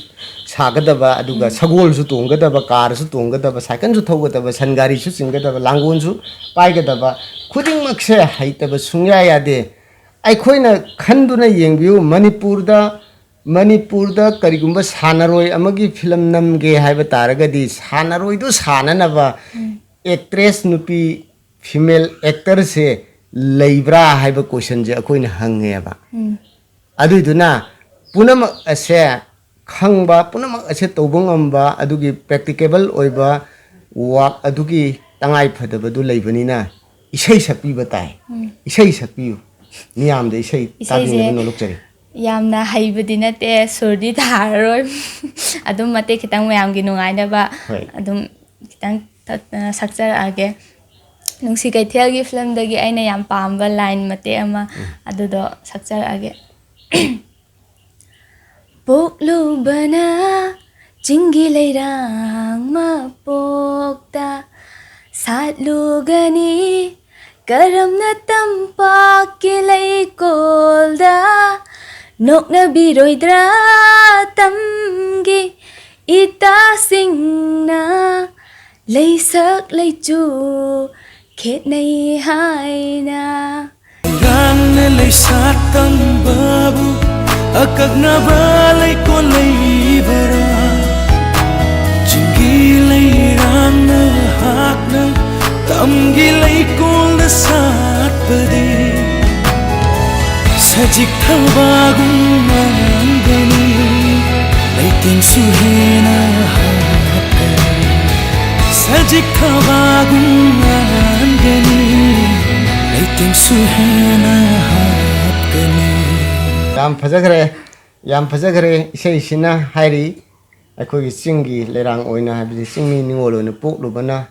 ꯁꯥꯒꯗꯕ, ꯑꯗꯨꯒ ꯁꯒꯣꯜꯁꯨ ꯇꯣꯡꯒꯗꯕ, ꯀꯥꯔꯁꯨ ꯇꯣꯡꯒꯗꯕ, ꯁꯥꯏꯀꯜꯁꯨ ꯊꯧꯒꯗꯕ, ꯁꯟ ꯒꯥꯔꯤꯁꯨ ꯆꯤꯡꯒꯗꯕ, ꯂꯥꯡꯒꯣꯜꯁꯨ ꯄꯥꯏꯒꯗꯕ, ꯈꯨꯗꯤꯡꯃꯛꯁꯦ ꯍꯩꯇꯕ ꯁꯨꯡꯌꯥ ꯌꯥꯗꯦ꯫ ꯑꯩꯈꯣꯏꯅ ꯈꯟꯗꯨꯅ ꯌꯦꯡꯕꯤꯌꯨ, ꯃꯅꯤꯄꯨꯔꯗ, ꯃꯅꯤꯄꯨꯔꯗ ꯀꯔꯤꯒꯨꯝꯕ ꯁꯥꯟꯅꯔꯣꯏ ꯑꯃꯒꯤ ꯐꯤꯂꯝ ꯅꯝꯒꯦ ꯍꯥꯏꯕ ꯇꯥꯔꯒꯗꯤ, ꯁꯥꯟꯅꯔꯣꯏꯗꯨ ꯁꯥꯟꯅꯅꯕ ꯑꯦꯛꯇ꯭ꯔꯦꯁ ꯅꯨꯄꯤ, ꯐꯤꯃꯦꯜ ꯑꯦꯛꯇꯔꯁꯦ ꯂꯩꯕ꯭ꯔꯥ ꯍꯥꯏꯕ ꯀꯣꯏꯁꯟꯁꯦ ꯑꯩꯈꯣꯏꯅ ꯍꯪꯉꯦꯕ꯫ ꯑꯗꯨꯏꯗꯨꯅ ꯄꯨꯝꯅꯃꯛ ꯑꯁꯦ ꯈꯪꯕ, ꯄꯨꯝꯅꯃꯛ ꯑꯁꯦ ꯇꯧꯕ ꯉꯝꯕ, ꯑꯗꯨꯒꯤ ꯄ꯭ꯔꯦꯛꯇꯤꯀꯦꯕꯜ ꯑꯣꯏꯕ ꯋꯥꯛ ꯑꯗꯨꯒꯤ ꯇꯉꯥꯏ ꯐꯗꯕꯗꯨ ꯂꯩꯕꯅꯤꯅ, ꯏꯁꯩ ꯁꯛꯄꯤꯕ ꯇꯥꯏ꯫ ꯏꯁꯩ ꯁꯛꯄꯤꯌꯨ꯫ ꯃꯤꯌꯥꯝꯗ ꯏꯁꯩ ꯏꯁꯩꯁꯦ ꯇꯥꯕꯤꯅꯕ ꯅꯣꯂꯨꯛꯆꯔꯤ꯫ ꯌꯥꯝꯅ ꯍꯩꯕꯗꯤ ꯅꯠꯇꯦ, ꯁꯨꯔꯗꯤ ꯊꯥꯔꯔꯣꯏ꯫ ꯑꯗꯨꯝ ꯃꯇꯦꯛ ꯈꯤꯇꯪ ꯃꯌꯥꯝꯒꯤ ꯅꯨꯡꯉꯥꯏꯅꯕ ꯍꯣꯏ꯫ ꯑꯗꯨꯝ ꯈꯤꯇꯪ ꯇꯠ-, ꯑ, ꯁꯛꯆꯔꯛꯑꯒꯦ꯫ ꯅꯨꯡꯁꯤ ꯀꯩꯊꯦꯜꯒꯤ ꯐꯤꯂꯝꯗꯒꯤ ꯑꯩꯅ ꯌꯥꯝ ꯄꯥꯝꯕ ꯂꯥꯏꯟ ꯃꯇꯦꯛ ꯑꯃ, ꯑꯗꯨꯗꯣ ꯁꯛꯆꯔꯛꯑꯒꯦ꯫ ꯄꯣꯛꯂꯨꯕꯅ ꯆꯤꯡꯒꯤ ꯂꯩꯔꯥꯡ ꯃꯄꯣꯛꯇ ꯁꯥꯠꯂꯨꯒꯅꯤ, ꯀꯔꯝꯅ ꯇꯝꯄꯥꯛꯀꯤ ꯂꯩꯀꯣꯜꯗ ꯅꯣꯛꯅꯕꯤꯔꯣꯏꯗ꯭ꯔꯥ ꯇꯝꯒꯤ ꯏꯇꯥꯁꯤꯡꯅ ꯂꯩꯁꯛ ꯂꯩꯆꯨ ꯈꯦꯠꯅꯩ ꯍꯥꯏꯅ꯫ ꯏꯔꯥꯡꯅ ꯂꯩꯁꯥ ꯇꯝꯕꯕꯨ ꯑꯀꯛꯅꯕ ꯂꯩꯀꯣꯜ ꯂꯩꯕꯔꯥ? ꯆꯤꯡꯒꯤ ꯂꯩꯔꯥꯡꯅ ꯍꯥꯛꯅ ꯇꯝꯒꯤ ꯂꯩꯀꯣꯜꯗ ꯁꯥꯠꯄꯗꯤ ꯁꯖꯤꯛ ꯊꯕꯥꯒꯨꯝ ꯃꯥꯟꯒꯅꯤ, ꯂꯩꯇꯦꯡꯁꯨ ꯍꯦꯟꯅ ꯍꯥꯞꯀꯅꯤ꯫ ꯁꯖꯤꯛ ꯊꯕꯥꯒꯨꯝ ꯃꯥꯟꯒꯅꯤ, ꯂꯩꯇꯦꯡꯁꯨ ꯍꯦꯟꯅ ꯍꯥꯞꯀꯅꯤ꯫ ꯌꯥꯝ ꯐꯖꯈ꯭ꯔꯦ, ꯌꯥꯝ ꯐꯖꯈ꯭ꯔꯦ ꯏꯁꯩꯁꯤꯅ ꯍꯥꯏꯔꯤ꯫ ꯑꯩꯈꯣꯏꯒꯤ ꯆꯤꯡꯒꯤ ꯂꯩꯔꯥꯡ ꯑꯣꯏꯅ, ꯍꯥꯏꯕꯗꯤ ꯆꯤꯡꯃꯤ ꯅꯤꯉꯣꯜ ꯑꯣꯏꯅ ꯄꯣꯛꯂꯨꯕꯅ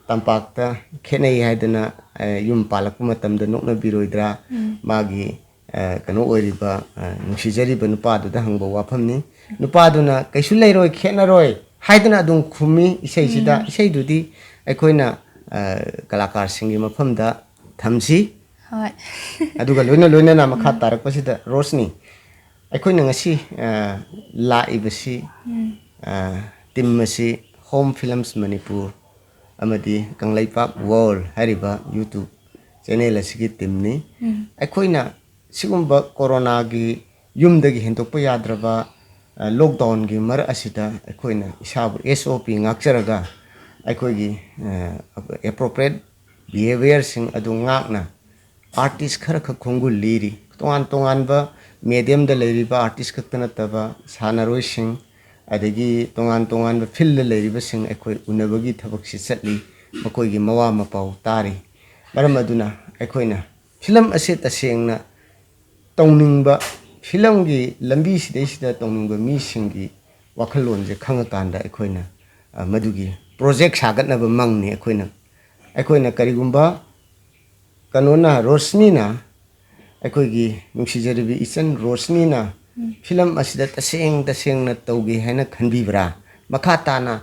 ꯇꯝꯄꯥꯛꯇ ꯈꯦꯠꯅꯩ ꯍꯥꯏꯗꯅ, ꯑ, ꯌꯨꯝ ꯄꯥꯜꯂꯛꯄ ꯃꯇꯝꯗ ꯅꯣꯛꯅꯕꯤꯔꯣꯏꯗ꯭ꯔꯥ? ꯃꯥꯒꯤ, ꯑ, ꯀꯩꯅꯣ ꯑꯣꯏꯔꯤꯕ, ꯑ, ꯅꯨꯡꯁꯤꯖꯔꯤꯕ ꯅꯨꯄꯥꯗꯨꯗ ꯍꯪꯕ ꯋꯥꯐꯝꯅꯤ꯫ ꯅꯨꯄꯥꯗꯨꯅ "ꯀꯩꯁꯨ ꯂꯩꯔꯣꯏ, ꯈꯦꯠꯅꯔꯣꯏ, ꯍꯥꯏꯗꯅ ꯑꯗꯨꯝ ꯈꯨꯝꯃꯤ ꯏꯁꯩꯁꯤꯗ꯫ ꯎꯝ꯫ ꯏꯁꯩꯗꯨꯗꯤ ꯑꯩꯈꯣꯏꯅ, ꯑ, ꯀꯂꯥꯀꯥꯔꯁꯤꯡꯒꯤ ꯃꯐꯝꯗ ꯊꯝꯁꯤ꯫ ꯍꯣꯏ꯫ ꯑꯗꯨꯒ ꯂꯣꯏꯅ ꯂꯣꯏꯅꯅ ꯃꯈꯥ ꯎꯝ꯫ ꯇꯥꯔꯛꯄꯁꯤꯗ ꯔꯣꯁꯅꯤ, ꯑꯩꯈꯣꯏꯅ ꯉꯁꯤ, ꯑ, ꯂꯥꯛꯏꯕꯁꯤ, ꯎꯝ꯫ ꯑ, ꯇꯤꯝ ꯑꯁꯤ ꯍꯣꯝ ꯐꯤꯂꯝꯁ ꯃꯅꯤꯄꯨꯔ ꯑꯃꯗꯤ ꯀꯪꯂꯩꯄꯥꯛ ꯋꯥꯔꯜ ꯍꯥꯏꯔꯤꯕ YouTube ꯆꯦꯅꯦꯜ ꯑꯁꯤꯒꯤ ꯇꯤꯝꯅꯤ꯫ ꯎꯝ꯫ ꯑꯩꯈꯣꯏꯅ ꯁꯤꯒꯨꯝꯕ ꯀꯣꯔꯣꯅꯥꯒꯤ ꯌꯨꯝꯗꯒꯤ ꯍꯦꯟꯗꯣꯛꯄ ꯌꯥꯗ꯭ꯔꯕ, ꯑ, ꯂꯣꯛꯗꯥꯎꯟꯒꯤ ꯃꯔꯛ ꯑꯁꯤꯗ ꯑꯩꯈꯣꯏꯅ ꯏꯁꯥꯕꯨ S O P ꯉꯥꯛꯆꯔꯒ ꯑꯩꯈꯣꯏꯒꯤ, ꯑ, appropriate behaviourꯁꯤꯡ ꯑꯗꯨ ꯉꯥꯛꯅ ꯑꯥꯔꯇꯤꯁ ꯈꯔꯈꯛ ꯈꯣꯡꯒꯨꯜ ꯂꯤꯔꯤ꯫ ꯇꯣꯉꯥꯟ ꯇꯣꯉꯥꯟꯕ ꯃꯦꯗꯤꯌꯝꯗ ꯂꯩꯔꯤꯕ ꯑꯥꯔꯇꯤꯁ ꯈꯛꯇ ꯅꯠꯇꯕ ꯁꯥꯟꯅꯔꯣꯏꯁꯤꯡ, ꯑꯗꯒꯤ ꯇꯣꯉꯥꯟ ꯇꯣꯉꯥꯟꯕ ꯐꯤꯜꯗ ꯂꯩꯔꯤꯕꯁꯤꯡ ꯑꯩꯈꯣꯏ ꯎꯅꯕꯒꯤ ꯊꯕꯛꯁꯤ ꯆꯠꯂꯤ꯫ ꯃꯈꯣꯏꯒꯤ ꯃꯋꯥ ꯃꯄꯥꯎ ꯇꯥꯔꯤ꯫ ꯃꯔꯝ ꯑꯗꯨꯅ ꯑꯩꯈꯣꯏꯅ ꯐꯤꯂꯝ ꯑꯁꯦ ꯇꯁꯦꯡꯅ ꯇꯧꯅꯤꯡꯕ, ꯐꯤꯂꯝꯒꯤ ꯂꯝꯕꯤꯁꯤꯗꯩꯁꯤꯗ ꯇꯧꯅꯤꯡꯕ ꯃꯤꯁꯤꯡꯒꯤ ꯋꯥꯈꯜꯂꯣꯟꯁꯦ ꯈꯪꯉꯀꯥꯟꯗ ꯑꯩꯈꯣꯏꯅ, ꯑ, ꯃꯗꯨꯒꯤ ꯄ꯭ꯔꯣꯖꯦꯛ ꯁꯥꯒꯠꯅꯕ ꯃꯪꯅꯤ꯫ ꯑꯩꯈꯣꯏꯅ, ꯑꯩꯈꯣꯏꯅ ꯀꯔꯤꯒꯨꯝꯕ ꯀꯩꯅꯣꯅ, ꯔꯣꯁꯅꯤꯅ, ꯑꯩꯈꯣꯏꯒꯤ ꯅꯨꯡꯁꯤꯖꯔꯤꯕꯤ ꯏꯆꯟ ꯔꯣꯁꯅꯤꯅ ꯎꯝ꯫ ꯐꯤꯂꯝ ꯑꯁꯤꯗ ꯇꯁꯦꯡ ꯇꯁꯦꯡꯅ ꯇꯧꯒꯦ ꯍꯥꯏꯅ ꯈꯟꯕꯤꯕ꯭ꯔꯥ? ꯃꯈꯥ ꯇꯥꯅ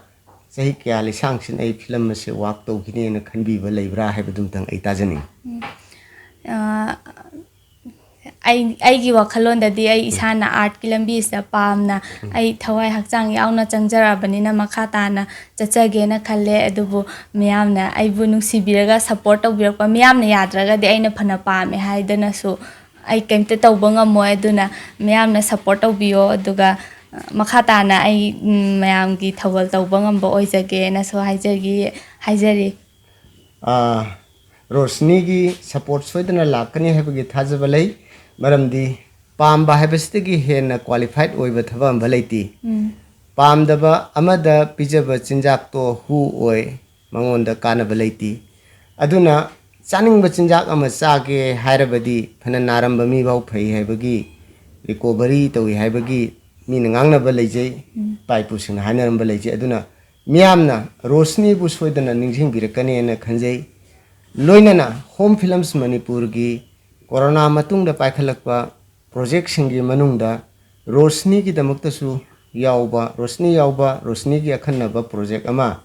ꯆꯍꯤ ꯀꯌꯥ ꯂꯤꯁꯥꯡꯁꯤꯟ ꯑꯩ ꯐꯤꯂꯝ ꯑꯁꯤ ꯋꯥꯛ ꯇꯧꯈꯤꯅꯦꯅ ꯈꯟꯕꯤꯕ ꯂꯩꯕ꯭ꯔꯥ ꯍꯥꯏꯕꯗꯨꯝꯇꯪ ꯑꯩ ꯇꯥꯖꯅꯤꯡꯉꯤ꯫ ꯎꯝ꯫ ꯑ, ꯑꯩ, ꯑꯩꯒꯤ ꯋꯥꯈꯜꯂꯣꯟꯗꯗꯤ ꯑꯩ ꯎꯝ꯫ ꯏꯁꯥꯅ ꯑꯥꯔꯠꯀꯤ ꯂꯝꯕꯤꯁꯤꯗ ꯄꯥꯝꯅ ꯎꯝ꯫ ꯑꯩ ꯊꯋꯥꯏ ꯍꯛꯆꯥꯡ ꯌꯥꯎꯅ ꯆꯪꯖꯔꯛꯑꯕꯅꯤꯅ ꯃꯈꯥ ꯇꯥꯅ ꯆꯠꯆꯒꯦꯅ ꯈꯜꯂꯦ꯫ ꯑꯗꯨꯕꯨ ꯃꯤꯌꯥꯝꯅ ꯑꯩꯕꯨ ꯅꯨꯡꯁꯤꯕꯤꯔꯒ ꯁꯞꯄꯣꯔꯠ ꯇꯧꯕꯤꯔꯛꯄ ꯃꯤꯌꯥꯝꯅ ꯌꯥꯗ꯭ꯔꯒꯗꯤ ꯑꯩꯅ ꯐꯅ ꯄꯥꯝꯃꯦ ꯍꯥꯏꯗꯅꯁꯨ ꯑꯩ ꯀꯩꯝꯇ ꯇꯧꯕ ꯉꯝꯃꯣꯏ꯫ ꯑꯗꯨꯅ ꯃꯌꯥꯝꯅ ꯁꯞꯄꯣꯔꯠ ꯇꯧꯕꯤꯌꯣ꯫ ꯑꯗꯨꯒ, ꯑ, ꯃꯈꯥ ꯇꯥꯅ ꯑꯩ, ꯎꯝ, ꯃꯌꯥꯝꯒꯤ ꯊꯧꯒꯜ ꯇꯧꯕ ꯉꯝꯕ ꯑꯣꯏꯖꯒꯦꯅꯁꯨ ꯍꯥꯏꯖꯒꯤ-, ꯍꯥꯏꯖꯔꯤ꯫ ꯑꯥ, ꯔꯣꯁꯅꯤꯒꯤ ꯁꯞꯄꯣꯔꯠ ꯁꯣꯏꯗꯅ ꯂꯥꯛꯀꯅꯤ ꯍꯥꯏꯕꯒꯤ ꯊꯥꯖꯕ ꯂꯩ꯫ ꯃꯔꯝꯗꯤ ꯄꯥꯝꯕ ꯍꯥꯏꯕꯁꯤꯗꯒꯤ ꯍꯦꯟꯅ ꯀ꯭ꯋꯥꯂꯤꯐꯥꯏꯠ ꯑꯣꯏꯕ ꯊꯕꯛ ꯑꯃ ꯂꯩꯇꯦ꯫ ꯎꯝ꯫ ꯄꯥꯝꯗꯕ ꯑꯃꯗ ꯄꯤꯖꯕ ꯆꯤꯟꯖꯥꯛꯇꯣ ꯍꯨ ꯑꯣꯏ, ꯃꯉꯣꯟꯗ ꯀꯥꯟꯅꯕ ꯂꯩꯇꯦ꯫ ꯑꯗꯨꯅ ꯆꯥꯅꯤꯡꯕ ꯆꯤꯟꯖꯥꯛ ꯑꯃ ꯆꯥꯒꯦ ꯍꯥꯏꯔꯕꯗꯤ ꯐꯅ ꯅꯥꯔꯝꯕ ꯃꯤꯐꯥꯎ ꯐꯩ ꯍꯥꯏꯕꯒꯤ, ꯔꯤꯀꯣꯚꯔꯤ ꯇꯧꯏ ꯍꯥꯏꯕꯒꯤ ꯃꯤꯅ ꯉꯥꯡꯅꯕ ꯂꯩꯖꯩ, ꯎꯝ꯫ ꯏꯄꯥ ꯏꯄꯨꯁꯤꯡꯅ ꯍꯥꯏꯅꯔꯝꯕ ꯂꯩꯖꯩ꯫ ꯑꯗꯨꯅ ꯃꯤꯌꯥꯝꯅ ꯔꯣꯁꯅꯤꯕꯨ ꯁꯣꯏꯗꯅ ꯅꯤꯡꯁꯤꯡꯕꯤꯔꯛꯀꯅꯦꯅ ꯈꯟꯖꯩ꯫ ꯂꯣꯏꯅꯅ ꯍꯣꯝ ꯐꯤꯂꯝꯁ ꯃꯅꯤꯄꯨꯔꯒꯤ ꯀꯣꯔꯣꯅꯥ ꯃꯇꯨꯡꯗ ꯄꯥꯏꯈꯠꯂꯛꯄ ꯄ꯭ꯔꯣꯖꯦꯛꯁꯤꯡꯒꯤ ꯃꯅꯨꯡꯗ ꯔꯣꯁꯅꯤꯒꯤꯗꯃꯛꯇꯁꯨ ꯌꯥꯎꯕ, ꯔꯣꯁꯅꯤ ꯌꯥꯎꯕ, ꯔꯣꯁꯅꯤꯒꯤ ꯑꯈꯟꯅꯕ ꯄ꯭ꯔꯣꯖꯦꯛ ꯑꯃ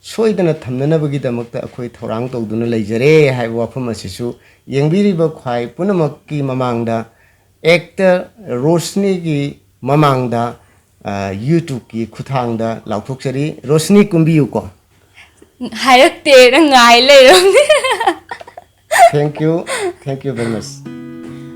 ꯁꯣꯏꯗꯅ ꯊꯝꯅꯅꯕꯒꯤꯗꯃꯛꯇ ꯑꯩꯈꯣꯏ ꯊꯧꯔꯥꯡ ꯇꯧꯗꯨꯅ ꯂꯩꯖꯔꯦ ꯍꯥꯏꯕ ꯋꯥꯐꯝ ꯑꯁꯤꯁꯨ ꯌꯦꯡꯕꯤꯔꯤꯕ ꯈ꯭ꯋꯥꯏ ꯄꯨꯝꯅꯃꯛꯀꯤ ꯃꯃꯥꯡꯗ, ꯑꯦꯛꯇꯔ ꯔꯣꯁꯅꯤꯒꯤ ꯃꯃꯥꯡꯗ, ꯑ, YouTubeꯀꯤ ꯈꯨꯠꯊꯥꯡꯗ ꯂꯥꯎꯊꯣꯛꯆꯔꯤ꯫ ꯔꯣꯁꯅꯤ, ꯀꯨꯝꯕꯤꯌꯨꯀꯣ꯫ ꯍꯥꯏꯔꯛꯇꯦꯅ ꯉꯥꯏ ꯂꯩꯔꯝꯅꯦ꯫ Thank you, thank you very much꯫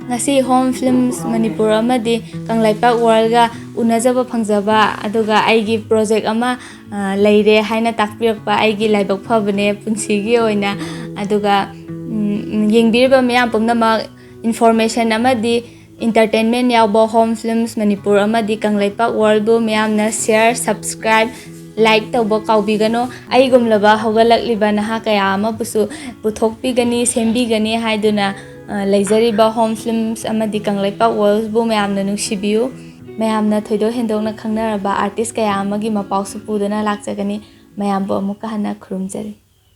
ꯉꯁꯤ ꯍꯣꯝ ꯐꯤꯂꯝꯁ ꯃꯅꯤꯄꯨꯔ ꯑꯃꯗꯤ ꯀꯪꯂꯩꯄꯥꯛ ꯋꯥꯔꯜꯒ ꯎꯅꯖꯕ ꯐꯪꯖꯕ, ꯑꯗꯨꯒ ꯑꯩꯒꯤ ꯄ꯭ꯔꯣꯖꯦꯛ ꯑꯃ, ꯑ, ꯂꯩꯔꯦ ꯍꯥꯏꯅ ꯇꯥꯛꯄꯤꯔꯛꯄ ꯑꯩꯒꯤ ꯂꯥꯏꯕꯛ ꯐꯕꯅꯦ ꯄꯨꯟꯁꯤꯒꯤ ꯑꯣꯏꯅ꯫ ꯑꯗꯨꯒ, ꯎꯝ, ꯌꯦꯡꯕꯤꯔꯤꯕ ꯃꯤꯌꯥꯝ ꯄꯨꯝꯅꯃꯛ, ꯏꯟꯐꯣꯔꯃꯦꯁꯟ ꯑꯃꯗꯤ ꯏꯟꯇꯔꯇꯦꯟꯃꯦꯟ ꯌꯥꯎꯕ ꯍꯣꯝ ꯐꯤꯂꯝꯁ ꯃꯅꯤꯄꯨꯔ ꯑꯃꯗꯤ ꯀꯪꯂꯩꯄꯥꯛ ꯋꯥꯔꯜꯕꯨ ꯃꯤꯌꯥꯝꯅ ꯁꯤꯌꯔ, ꯁꯕꯁꯀ꯭ꯔꯥꯏꯕ, ꯂꯥꯏꯛ ꯇꯧꯕ ꯀꯥꯎꯕꯤꯒꯅꯨ꯫ ꯑꯩꯒꯨꯝꯂꯕ ꯍꯧꯒꯠꯂꯛꯂꯤꯕ ꯅꯍꯥ ꯀꯌꯥ ꯑꯃꯕꯨꯁꯨ ꯄꯨꯊꯣꯛꯄꯤꯒꯅꯤ, ꯁꯦꯝꯕꯤꯒꯅꯤ ꯍꯥꯏꯗꯨꯅ, ꯑ, ꯂꯩꯖꯔꯤꯕ ꯍꯣꯝ ꯐꯤꯂꯝꯁ ꯑꯃꯗꯤ ꯀꯪꯂꯩꯄꯥꯛ ꯋꯥꯔꯜꯁꯕꯨ ꯃꯌꯥꯝꯅ ꯅꯨꯡꯁꯤꯕꯤꯌꯨ꯫ ꯃꯌꯥꯝꯅ ꯊꯣꯏꯗꯣꯛ ꯍꯦꯟꯗꯣꯛꯅ ꯈꯪꯅꯔꯕ ꯑꯥꯔꯇꯤꯁ ꯀꯌꯥ ꯑꯃꯒꯤ ꯃꯄꯥꯎꯁꯨ ꯄꯨꯗꯨꯅ ꯂꯥꯛꯆꯒꯅꯤ꯫ ꯃꯌꯥꯝꯕꯨ ꯑꯃꯨꯛꯀ ꯍꯟꯅ ꯈꯨꯔꯨꯝꯖꯔꯤ꯫